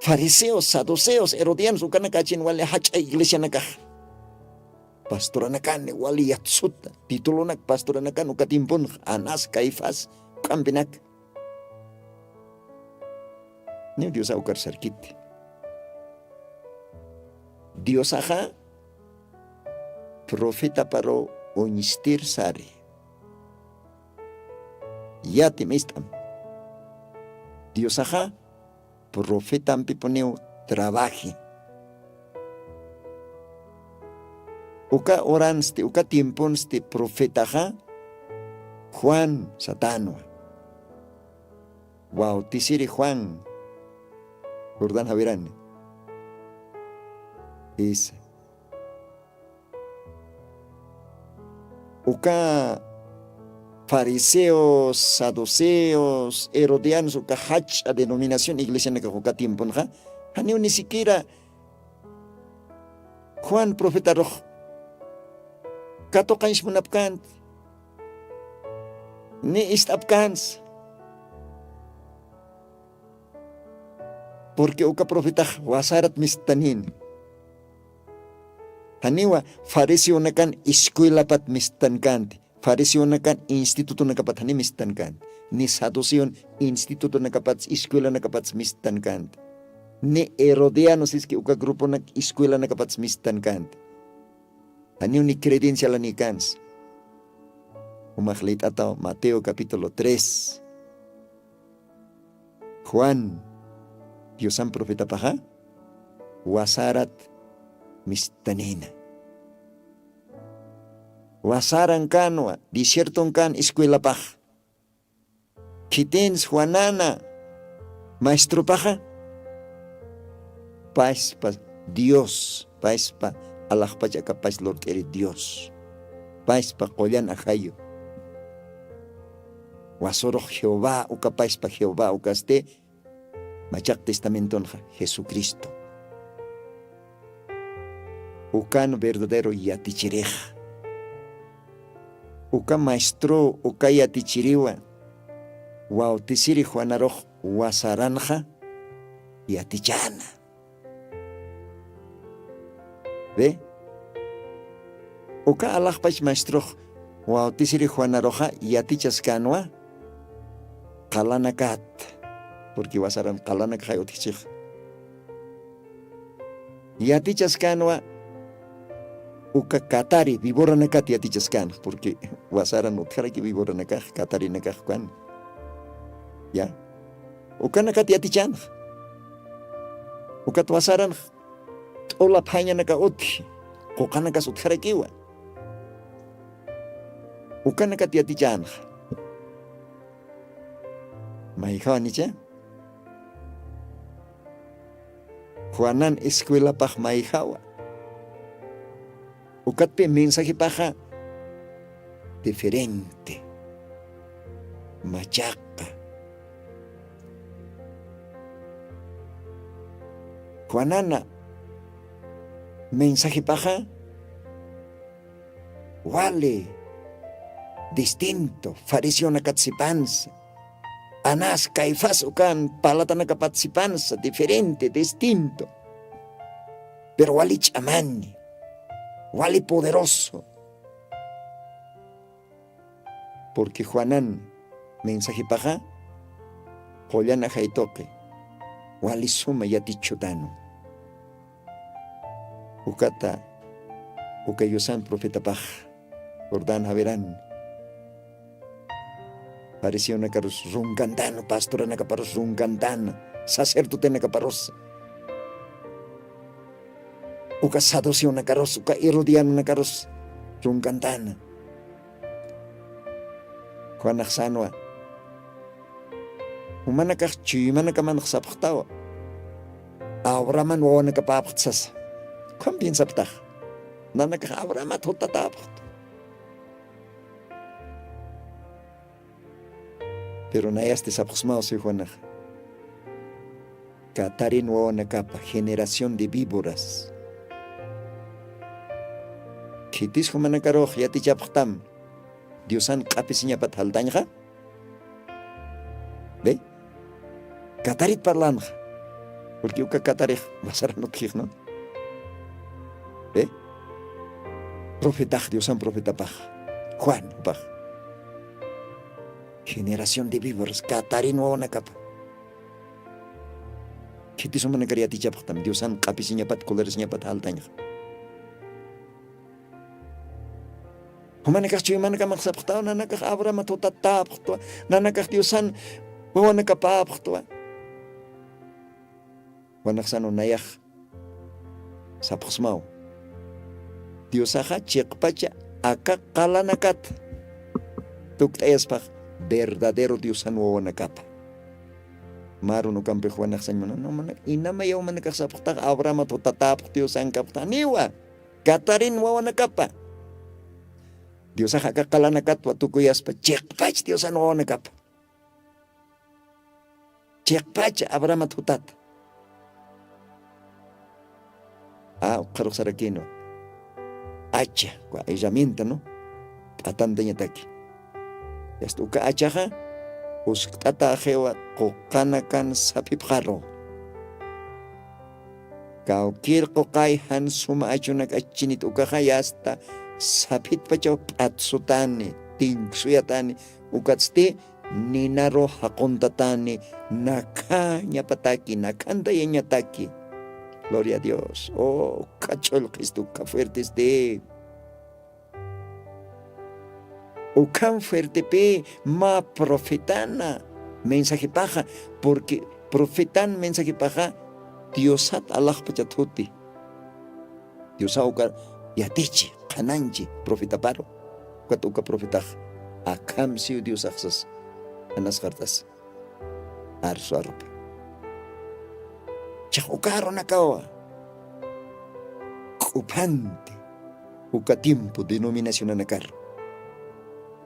fariseos, saduceos, herodianos ukanakachin wali jach'a iglesianakax, pastoranakan wali yatsuta titulonak, pastoranakan uka tiemponx Anás, Caifás uk'ampinak. Niw Diosa ukar sarkiti. Diosaxa profetaparu uñstir sari. Yati mist'am. Diosaxa profetampipuniw trabaji. Uka uransti, uka tiemponsti profetaxa Juan satanwa. Bautisiri Juan Jordán jawirani. Isa. Uka fariseos, saduceos, herodianos, uka jach'a denominación iglesianakax uka tiemponxa janiw ni siquiera Juan profetarux katuqañs munapkänti, ni ist'apkänsa. Porque uka profetax wasarat misttanïna. Janiwa fariseonakan escuelapat misttankanti, fariseonakan institutonakapat jani misttankanti, ni saduceon institutonakapats, escuelanakapats misttankanti, ni herodianos iski uka gruponak escuelanakapats misttankanti. Janiw ni credencialanïkänsa. Jumax lït'ataw Mateo capítulo tres. Juan, Diosan profetapaxa wasarat misttanïna. Wasaran känwa, desierton kän escuelapax. Khitins Juanana maestropaxa, payspa Dios, payspa alaxpach aka pach lurt'iri Dios, payspa qullan ajayu. Wasurux Jehová uka, payspa Jehová ukasti Machaq Testamentonxa Jesucristo. Ukan verdadero yatichirixa. Uka maestro, uka yatichiriwa Bautisiri Juanarux wasaranxa yatichäna. Ve, uka alaxpach maestrux Bautisiri Juanaruxa yatichaskänwa qalanakat, porque wasaran qalanakaxay utjchix. Yatichaskänwa uka katari viboranakat yatichaskänxa, porque wasaran utjaraki viboranakax, katarinakax ukan. Ya, ukanakat yatichänxa. Ukat wasaranx t'ula phañanaka utji, quqanakas utjarakiwa. Ukanakat yatichänxa. Mayjawan icha? Juanan escuelapax mayjawa. Ukatpi mensajepaxa diferente, machaqa. Juanana mensajepaxa wali, distinto, fariseonakat sipansa, Anás, Caifás ukan palatanakapat sipansa, diferente, distinto. Pero wali ch'amani, wali poderoso. Porque Juanan mensajepaxa qullan ajay tuqi, wali suma yatichchutanu. Ukata, uka yusan profetapax Jordán jawiran, fariseonakarus runkantana, pastoranakaparus runkantana, sacerdotenakaparus, uka saduceonakarus, uka herodianonakarus runkantana. Juanax sänwa, jumanakax chuymanakamanx sapxtawa. Abrahaman wawanakapäpxta sasa. Ukham piensapxtax. Nanakax abrahamat jutatäpxta. Pero nayasti sapxsmaw siw juanaxa. Katarin wawanakapa generación de víboras. Khitis jumanakarux yatichapxtam? Diosan q'apisiñapat jaltañxa. Ve, katarit parlanxa. Porque uka katarix basaran utjix no. Ve, profetax diosan profetapax juan jupax. Generación de víboras katarin wawanakapa. Khitis jumanakar yatichapxtam diosan q'apisiñapat colerasiñapat jaltañxa? Jumanakax chuymanakamax sapxtaw nanakax abrahamat jutatäpxtwa. Nanakax diosan wawanakapäpxtwa. Juanaxsanu nayax sapxsmaw. Diosaxa chiqpacha aka qalanakat tukt'ayaspax verdadero diosan wawanakapa. Marun ukampix juanaxsañ munana inamayaw manakax sapxtax abrahamat jutatäpxta diosankapxta janiwa. Katarin wawanakapa. Diosax aka qalanakatwa tukuyaspa chiqpach diosan wawanakapa. Chiqpach abrahamat jutata. A uqharuxsarakinwa. Acha, herramienta no p'atantañataki. Yasta uka achaxa uskt'ataxiwa quqanakan saphipxaru. Kawkir quqay jan suma achunak achchinit ukaxa yasta saphitpachaw p'atsutani tinksuyatani. Ukatsti ninaru jaquntatani. Nakhañapataki nakhantayañataki. Gloria a dios. Uka ch'ullqhisti uka fuertesti. Ukham fuertepï mä profetana mensajepaxa. Porque profetan mensajepaxa diosat alaxpachat juti. Diosaw uka yatichi qhananchi profetaparu. Ukat uka profetax akham siw diosaxsas anasqart'as. Arsu arupi chiq'ukarunakawa. K'uphanti uka tiempo denominacionanakar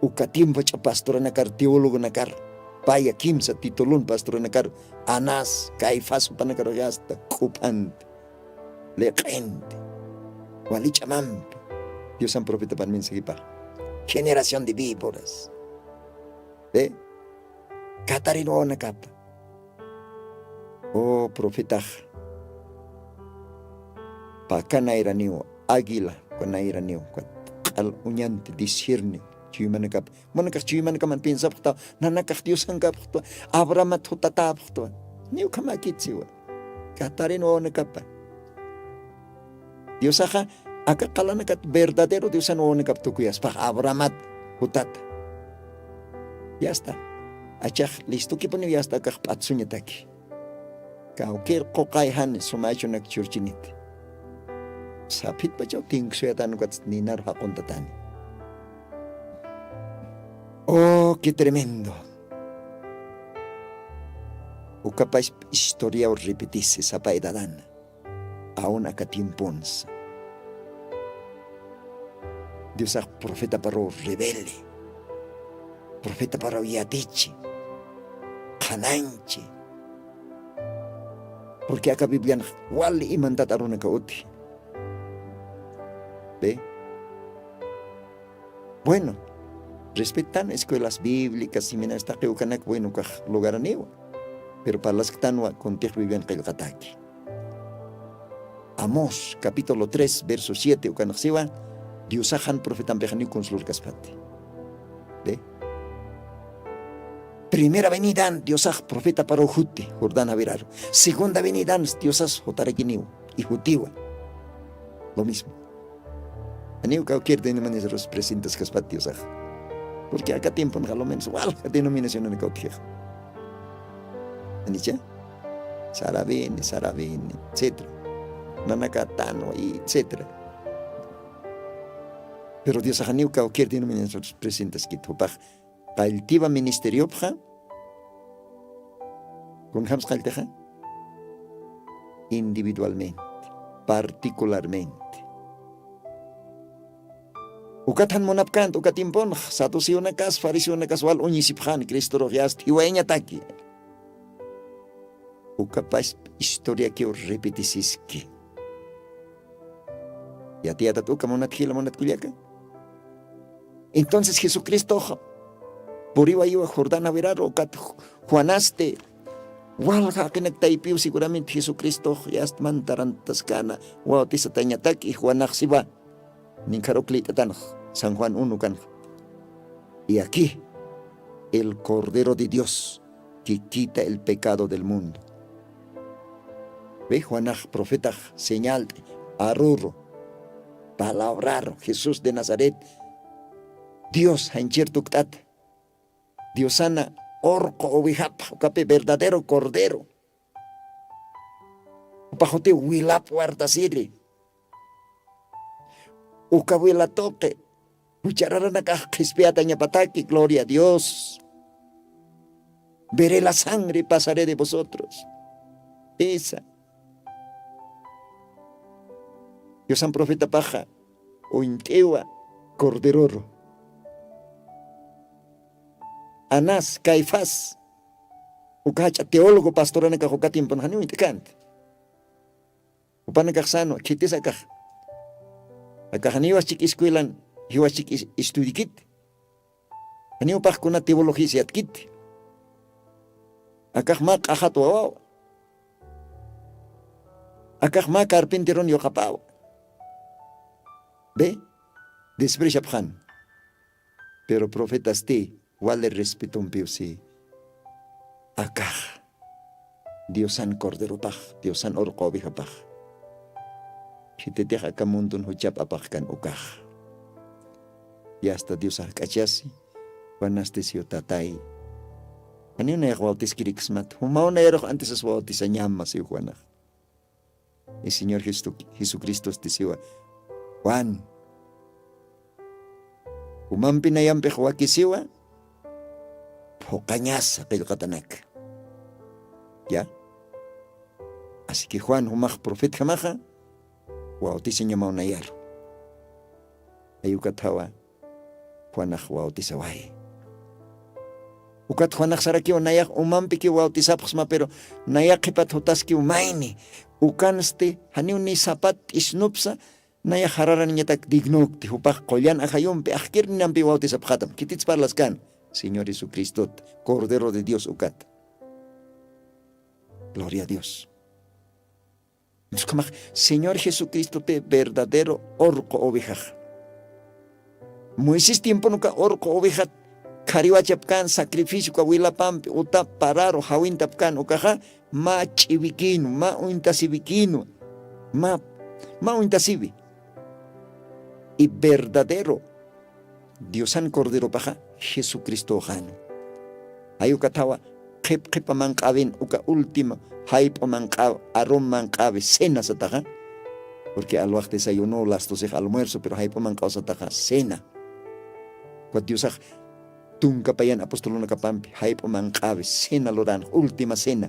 uka tiempo ch'a pastoranakar teologonakar paya kimsa titulun pastoranakar anas caifás upanakar yasta k'uphanti liq'inti wali ch'amampi. Diosan profetapan mensajipa generación de víboras. Ve katarin wawanakapa. O profetax paka nayraniw águila uka nayraniw uka q'al uñanti disirni chuymanakap. Manakax chuymanakaman piensapxtaw nanakax diosankapxtwa abrahamat jutatäpxtwa. Niw khamakitsiwa katarin wawanakapa. Diosaxa aka qalanakat verdadero diosan wawanakap tukuyaspax abrahamat jutata. Yasta achax listukipuniw yasta akax p'atsuñataki. Kawkir quqay jani suma achunak churchiniti. Saphitpachaw tinksuyatani ukatsti ninaru jaquntatani. Oh qué tremendo. Ukapach historiaw repetisi sapa edadana. Aun aka tiemponsa diosax profetaparaw revele profetaparaw yatichi qhananchi. Porque aka biblianax wali imantat arunaka uti. Ve bueno, respetan escuelas bíblicas seminarios taqi ukanak bueno ukax lugaraniwa. Pero parlasktanwa kuntix biblian qillqataki. Amós capítulo tres verso siete ukanxsiwa. Diosaxan profetampixa niw consulurkaspati. Ve primera venidan diosax profetaparuw juti jordán javiraru. Segunda venidan diosas jutarakiniw y jutiwa. Lo mismo. Aniw kawkir denominaciones presentaskaspat diosax. Porque aka tiemponxa lo menos walja denominacionanaka utjixa. Anicha sarabini sarabini etcétera. Nanakatanwa y etcétera. Pero diosax aniw kawkir denominaciones presentaskit jupax qalltiva ministeriopxa. Kunjams qalltixa individualmente, particularmente. Ukat jan munapkänti uka tiemponx saduceonakas fariseonakas wal uñisipxan cristorux yasta jiwayañataki. Ukapasp historiakiw repetisiski. Yatiyatat uka munat jila munat kullaka. Entonces jesucristox puriwayiwa jordana wiraru ukat juanasti walja jaqinak taypiw seguramente jesucristox yastman tarantaskana. Wawtisatañataki juanaxsiwa. Ninkharuk lït'atanx san juan uno kanxa. Y aquí el cordero de dios que quita el pecado del mundo. Wi juanax profetax señalt'i aruru palabraru jesús de nazaret. Dios janchir tukt'ata diosana urqu uwijapx ukapi verdadero cordero. Upaxutiw wilap wartasiri uka wila tuqi juchararanakax qhispiyatañapataki gloria a dios. Veré la sangre pasaré de vosotros. Isa diosan profetapaxa uñt'iwa corderoru. Anás caifás uka jach'a teólogo pastoranakax uka tiemponxani uñt'känti. Jupanakax sänwa khitis akax akaxan jiwas chik escuelan jiwas chik estudikiti. Janiw paxkuna teologis yatkiti. Akax mä q'axat wawawa. Akax mä carpinterun yuqapawa. Be despreciapxan. Pero profetasti wali respetompiw si akax diosan corderopax diosan urqu ovejapax. Khititix aka mundun juchap apaxkan ukax. Yasta diosax k'achasi juanasti siyu tatay. Janiw nayax bautiskiriksmat jumaw nayarux antisas bautisañama siw juanax. Y señor jesucristosti siwa juan jumampi nayampix wakisiwa phuqañasa qillqatanaka. Ya asiki juan jumax profetjamaxa bautisañamaw nayaru. Ayukat jawa juanax bautisawayi. Ukat juanax sarakiw nayax umampikiw bautisapxsma pero nayax qhipat jutaskiw mayni ukansti janiw ni sapat t'isnupsa. Nayax jararaniñatak dignukti jupax qullan ajayumpi ajkir ninampi bautisapxatam khitits parlaskan. Señor jesucristot cordero de dios ukat. Gloria a dios. Entonces ukhamax señor jesucristopi verdadero urqu ovejaxa. Moisés tiempon uka urqu ovejat khariwachapkän sacrificio uka wilapampi uta pararu jawintapkän ukaxa mä ch'iwikïnwa mä uñtasiwikïnwa. Mä uñtasiwi. Y verdadero diosan corderopaxa jesucristoxäna. Jay uka thawa qhip qhipa manq'äwin uka último jayp'u manq'äw arum manq'äwi cena sataxa. Porque alwax desayuno las dosix almuerzo pero jayp'u manq'äw sataxa cena. Ukat diosax tunka payan apostolunakapampi jayp'u manq'äwi cena luränxa última cena.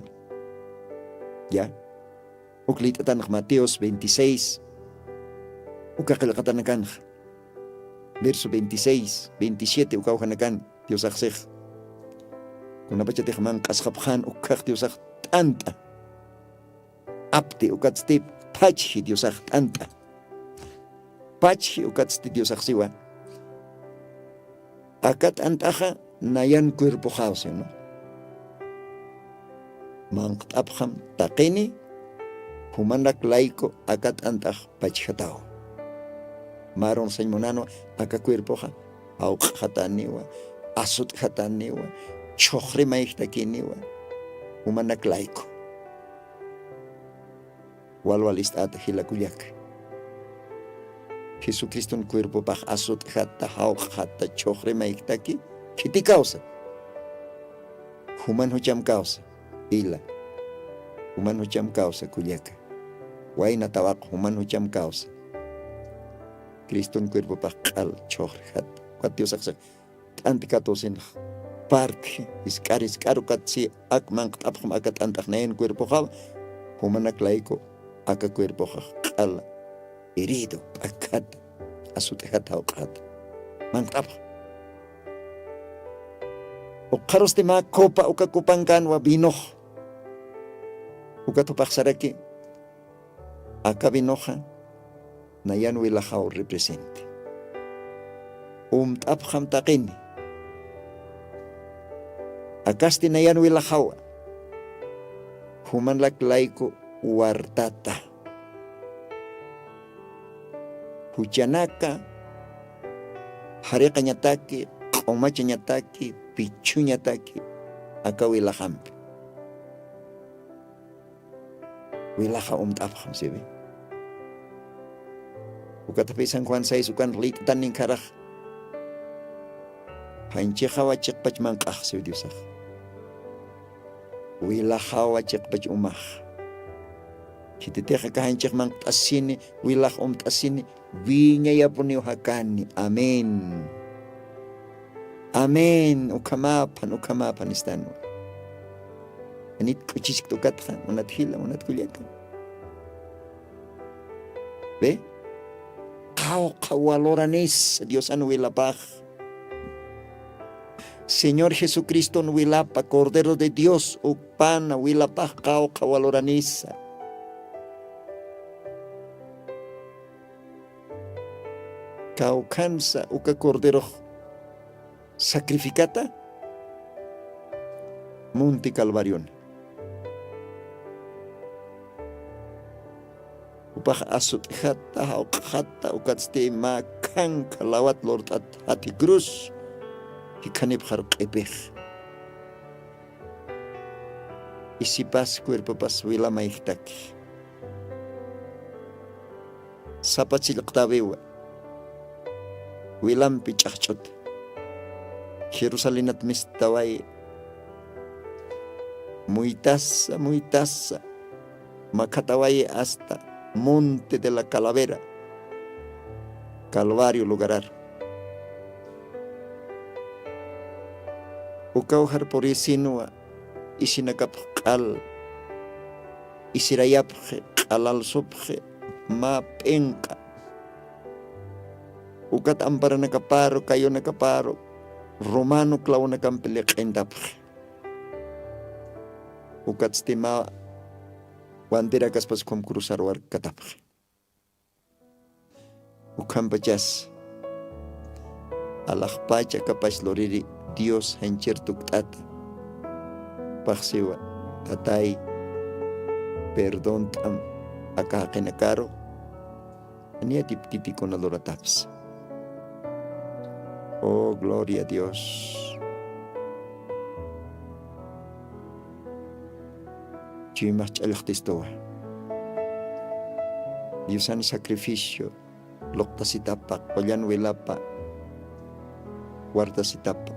Ya uk lït'atanx mateos veintiséis uka qillqatanakanxa verso veintiséis veintisiete ukawjanakan. Diosaxsix kunapachatix manq'asxapxän ukkhax diosax t'ant'a. Apti ukatsti phachji diosax t'ant'a. Phachji ukatsti diosaxsiwa. Aka t'ant'axa nayan cuerpoxaw sino manqt'apxam taqini. Jumanak layku aka t'ant'ax pachjataw. Marun sañmunanwa aka cuerpoxa jawq'xataniwa asut'xataniwa chhuxri mayjtakiniwa. Jumanak layku walwal ist'ata jilakullaka. Jesucriston cuerpopax asut'jata jawq'jata chhuxri mayjtaki khitikawsa. Juman jucham kawsa ila. Juman jucham kawsa kullaka. Wayna tawaq juman jucham kawsa. Criston cuerpopax q'al chhuxrjata ukat diosaxsa t'anti katusinx. Parti jisk'ar jisk'ar ukat si ak manqt'apxam aka t'ant'axnayan cuerpoxaw jumanak layku Aka cuerpoxax q'ala, herido, p'akhata, asut'jata, jawq'ata, manqt'apxa. Ukxarusti mä copa, uka copankänwa vinox. Ukat jupax saraki, aka vinoxa nayan wilaxaw represente. Umt'apxam taqini. Akasti nayan wilaxawa. Jumanlak layku wartata. Juchanaka, jariqañataki, q'umachañataki, pichuñataki, aka wilaxampi. Wilaxa umt'apxam siwi. Ukatapï San Juan seis ukan lït'tan ninkharax. Janchixawa chiqpach manq'ax siwi Diosax. Wilaxawa chiqpach umax. Khititix aka janchix manqt'asini, wilax umt'asini, wiñayapuniw jakani. Amén. Amén. Ukhamäpan, ukhamäpan istanwa. Janit k'uchichkt ukatxa, munat jila, munat kullaka. Ve? Qawqha valoranisa Diosan wilapax. Señor Jesucriston wilapa, Cordero de Dios, ukpana wilapax qawqha valoranisa. Kawkhansa uka corderox sacrificata Monte Calvarion. Jupax asut'jata, jawq'xata, ukatsti mä khankha lawat lurt'at jati cruz jikhanipxar q'ipix. Isipas cuerpopas wilamayjtaki. Sapa chillqtäwiwa. Wilampi ch'axch'uta. Jerusalenat mistaway. Muytasa, muytasa. Makhataway hasta Monte de la Calavera, Calvario lugarar. Ukaw jarpurisinwa isinakapx q'al, isirayapxi q'alalsupxi mä p'inq'a. Ukat amparanakaparu, kayunakaparu, romano clavonakampi liq'intapxi. Ukatsti mä banderakaspas ukham cruzar warkkatapxi. Ukhampachas alaxpach akapach luriri Dios janchir tukt'ata. Jupax siwa, Tatay, perdont'am aka jaqinakaru, janiw yatipkiti kuna luratapsa. Oh, gloria a Dios. Chuymax ch'allxtistuwa. Diosan sacrificio luqtasitapa, qullan wilapa wartasitapa.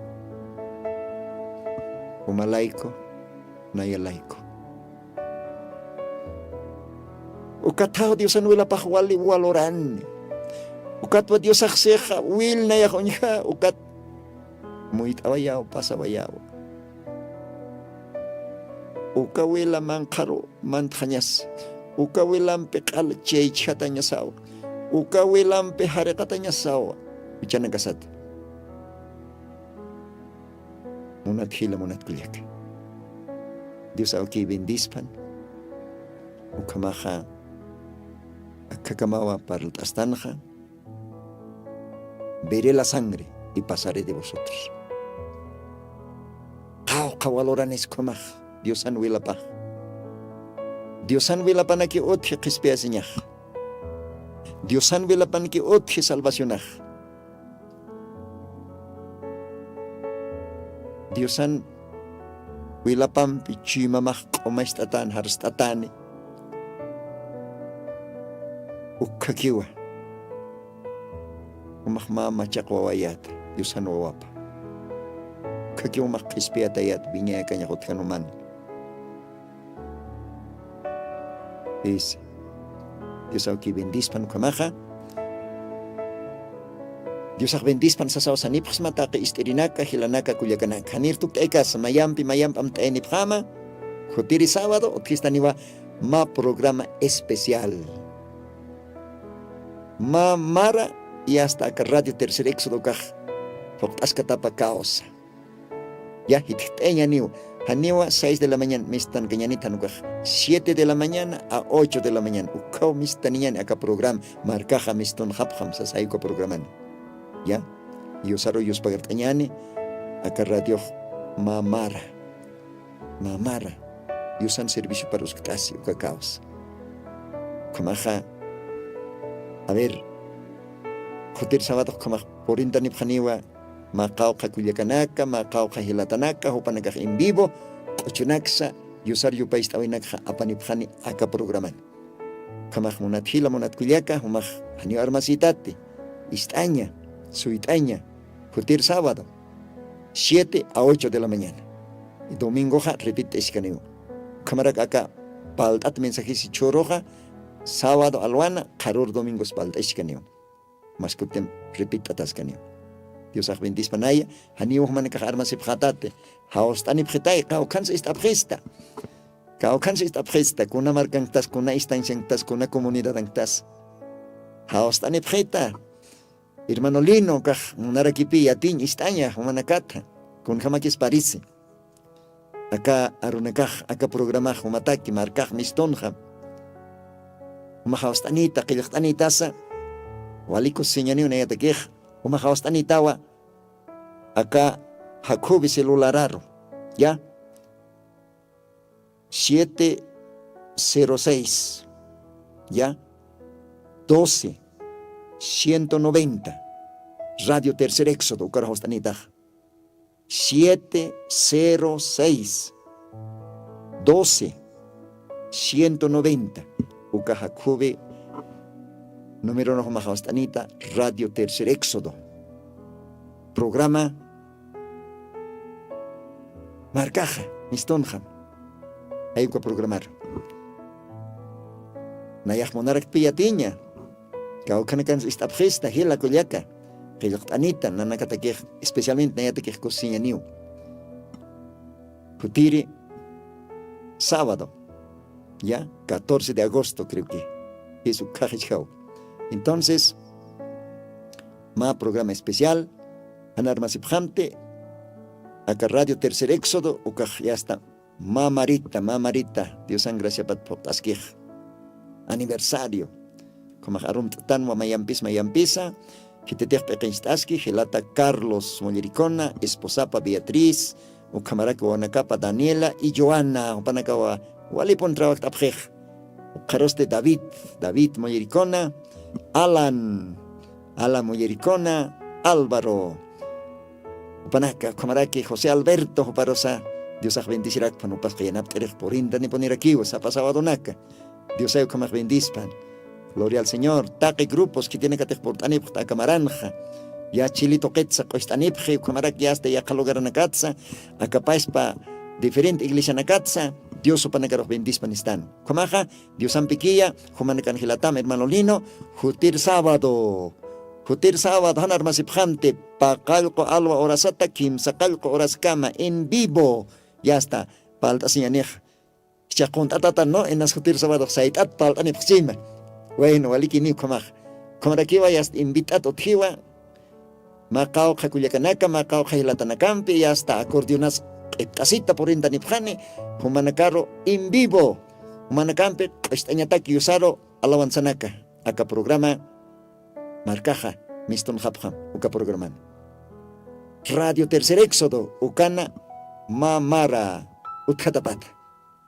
Umalayku, nayalayku. Ukathaw Diosan wilapax wali valorani. Ukatwa Diosax sixa wil nayax uñja, ukat muyt'awayaw, pasawayaw. Uka wila manqharu mantxañas, uka wilampi q'al chaychjatañasaw, uka wilampi jariqatañasaw, juchanakasata. Munat jila, munat kullaka. Dios awkiy bendispan. Ukhamaxa akhakamawa parlt'astanxa. Veré la sangre y pasaré de vosotros. Qawqha valoranis ukhamax Diosan wilapax. Diosan wilapanaki utji qhispiyasiñax. Diosan wilapanaki utji salvacionax. Diosan wilapampi chuymamax q'umacht'atani, jarst'atani. Ukkhakiwa. Umax mä machaq wawayät, Diosan wawapa. Ukkhakiw umax qhispiyatayät, wiñay akañax utjan umani. Dice, Dios awki bendispan ukhamaxa. Diosax bendispan sasaw sanipxsma taqi ist'irinaka, jilanaka, kullakanaka. Janir tukt'aykasa, mayampi, mayampi amt'ayanipxama, khutiri sábado, utjistaniwa, mä programa especial. Mä mara y hasta aka Radio Tercer Éxodo ukax phuqt'askatapa causa. Ya, jitjt'ayañaniw. Janiwa seis de la mañana mistankañanit, jan ukax siete de la mañana a ocho de la mañana. Ukhaw mistaniñani aka programa markaxa mistunxapxam sasay uka programani. Ya, Diosaru yuspagart'añani aka radiox mä mara. Mä mara. Diosan servicio paruskt'asi uka causa. Ukhamaxa, a ver, khutir sábado ukhamax purintanipxaniwa, mä qawqha kullakanaka, mä qawqha jilatanaka, jupanakax en vivo, q'uchunaksa, Diosar yupayst'awinakxa apanipxani aka programan. Ukhamax munat jila, munat kullaka, jumax janiw armasïtati, ist'aña, suyt'aña, khutir sábado, siete a ocho de la mañana. Y domingoxa repit'iskaniw. Ukhamarak aka palt'at mensajisi chhuruxa, sábado alwana, qharür domingos palt'iskaniw. Mas kutim repit'ataskaniw. Diosax bendispanaya, janiw jumanakax armasipxätati, jawst'anipxitay, kawkhansa ist'apxista. Kawkhansa ist'apxista, kuna markanktas, kuna estancianktas, kuna comunidadanktas. Jawst'anipxita. Hermano Lino, ukax munarakipï yatiñ ist'aña, jumanakatha. Kunjamakis parisi. Aka arunakax, aka programax jumataki, markax mistunxa. Juma jawst'anita, qillqt'anitasa, wali kusiñaniw nayatakix, juma jawst'anitawa, aka jakhubi celulararu, ya, siete cero seis, ya, doce, ciento noventa, Radio Tercer Éxodo, ukar jawst'anitax. Siete cero seis, doce, ciento noventa. Uka jakhubi número nuxmax jawst'anita, Radio Tercer Éxodo. Programa markaxa, mistunxam. Jay uka programar. Nayax munarakpï yatiña. Kawkhanakansa ist'apxista, jila kullaka, qillqt'anita, nanakatakix, especialmente nayatakix kusiñaniw. Khutiri sábado, ya, catorce de agosto, creo que es ukhax ichjaw. Entonces, mä programa especial, jan armasipxamti, aka Radio Tercer Éxodo, ukax ya está, mä marita, mä marita, Diosan graciapat phuqt'askix. Aniversario. Ukhamax arumt'tanwa mayampis mayampisa, khititix p'iqincht'aski, jilata Carlos Mulliricona, esposapa Beatriz, ukhamaraki wawanakapa Daniela y Joana, jupanakawa walipun trawakt'apxix. Ukxarusti David, David Mulliricona, Alan, Alan Mulliricona, Álvaro. Jupanaka, ukhamaraki José Alberto, juparusa, Diosax bendicirakpan, jupas qhiyanapt'irix purinta nipunirakiwa, sapa sabadonaka. Diosay ukhamax bendispan. Gloria al Señor. Taqi grupos khitinakatix purt'anipxta aka maranxa. Ya Chili tuqitsa q'ucht'anipxi, ukhamarak ya hasta yaqha lugaranakatsa, akapaspa diferente iglesianakatsa, Dios jupanakarux bendispan istan. Ukhamaxa, Diosampikiya, jumanakan jilatam, hermano Lino, jutir sábado. Jutir sábado, jan armasipxamti, paqallqu alwa horasata, kimsa qallqu horaskama, en vivo. Ya está, palt'asiñanix. Jichhax qunt'atatan, ¿no? Inas jutir sábado sayt'at palt'anipxchima. Bueno, walikiniw ukhamax. Ukhamarakiwa ya está invit'at utjiwa. Mä qawqha kullakanaka, mä qawqha jilatanakampi, ya está acordeonas q'ipt'asita purintanipxani, jumanakaru en vivo, jumanakampi q'ucht'añatak yusaru alabanzanaka, aka programa markaxa mistunxapxam uka programan. Radio Tercer Éxodo, ukana mä mara utjatapata.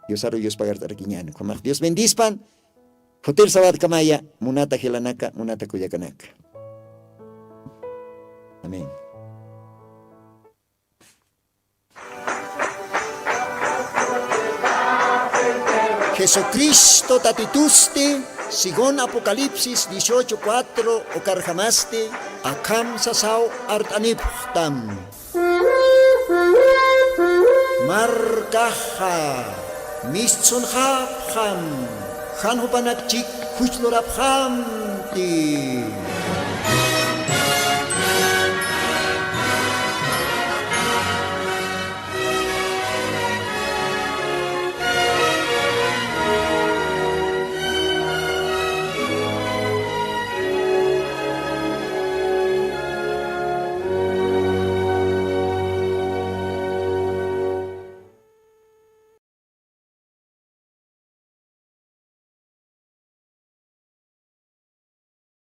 Yusaru yuspagart'arakiñäni, ukhamax Dios bendispan, jutir sabadkamaya, munata jilanaka, munata kullakanaka. Amén. Jesucristo Tatitusti, según Apocalipsis dieciocho cuatro, ukarjamasti, akham sasaw art'anipxtam. Markaxa mistsunxapxam, jan jupanak chik juch lurapxamti.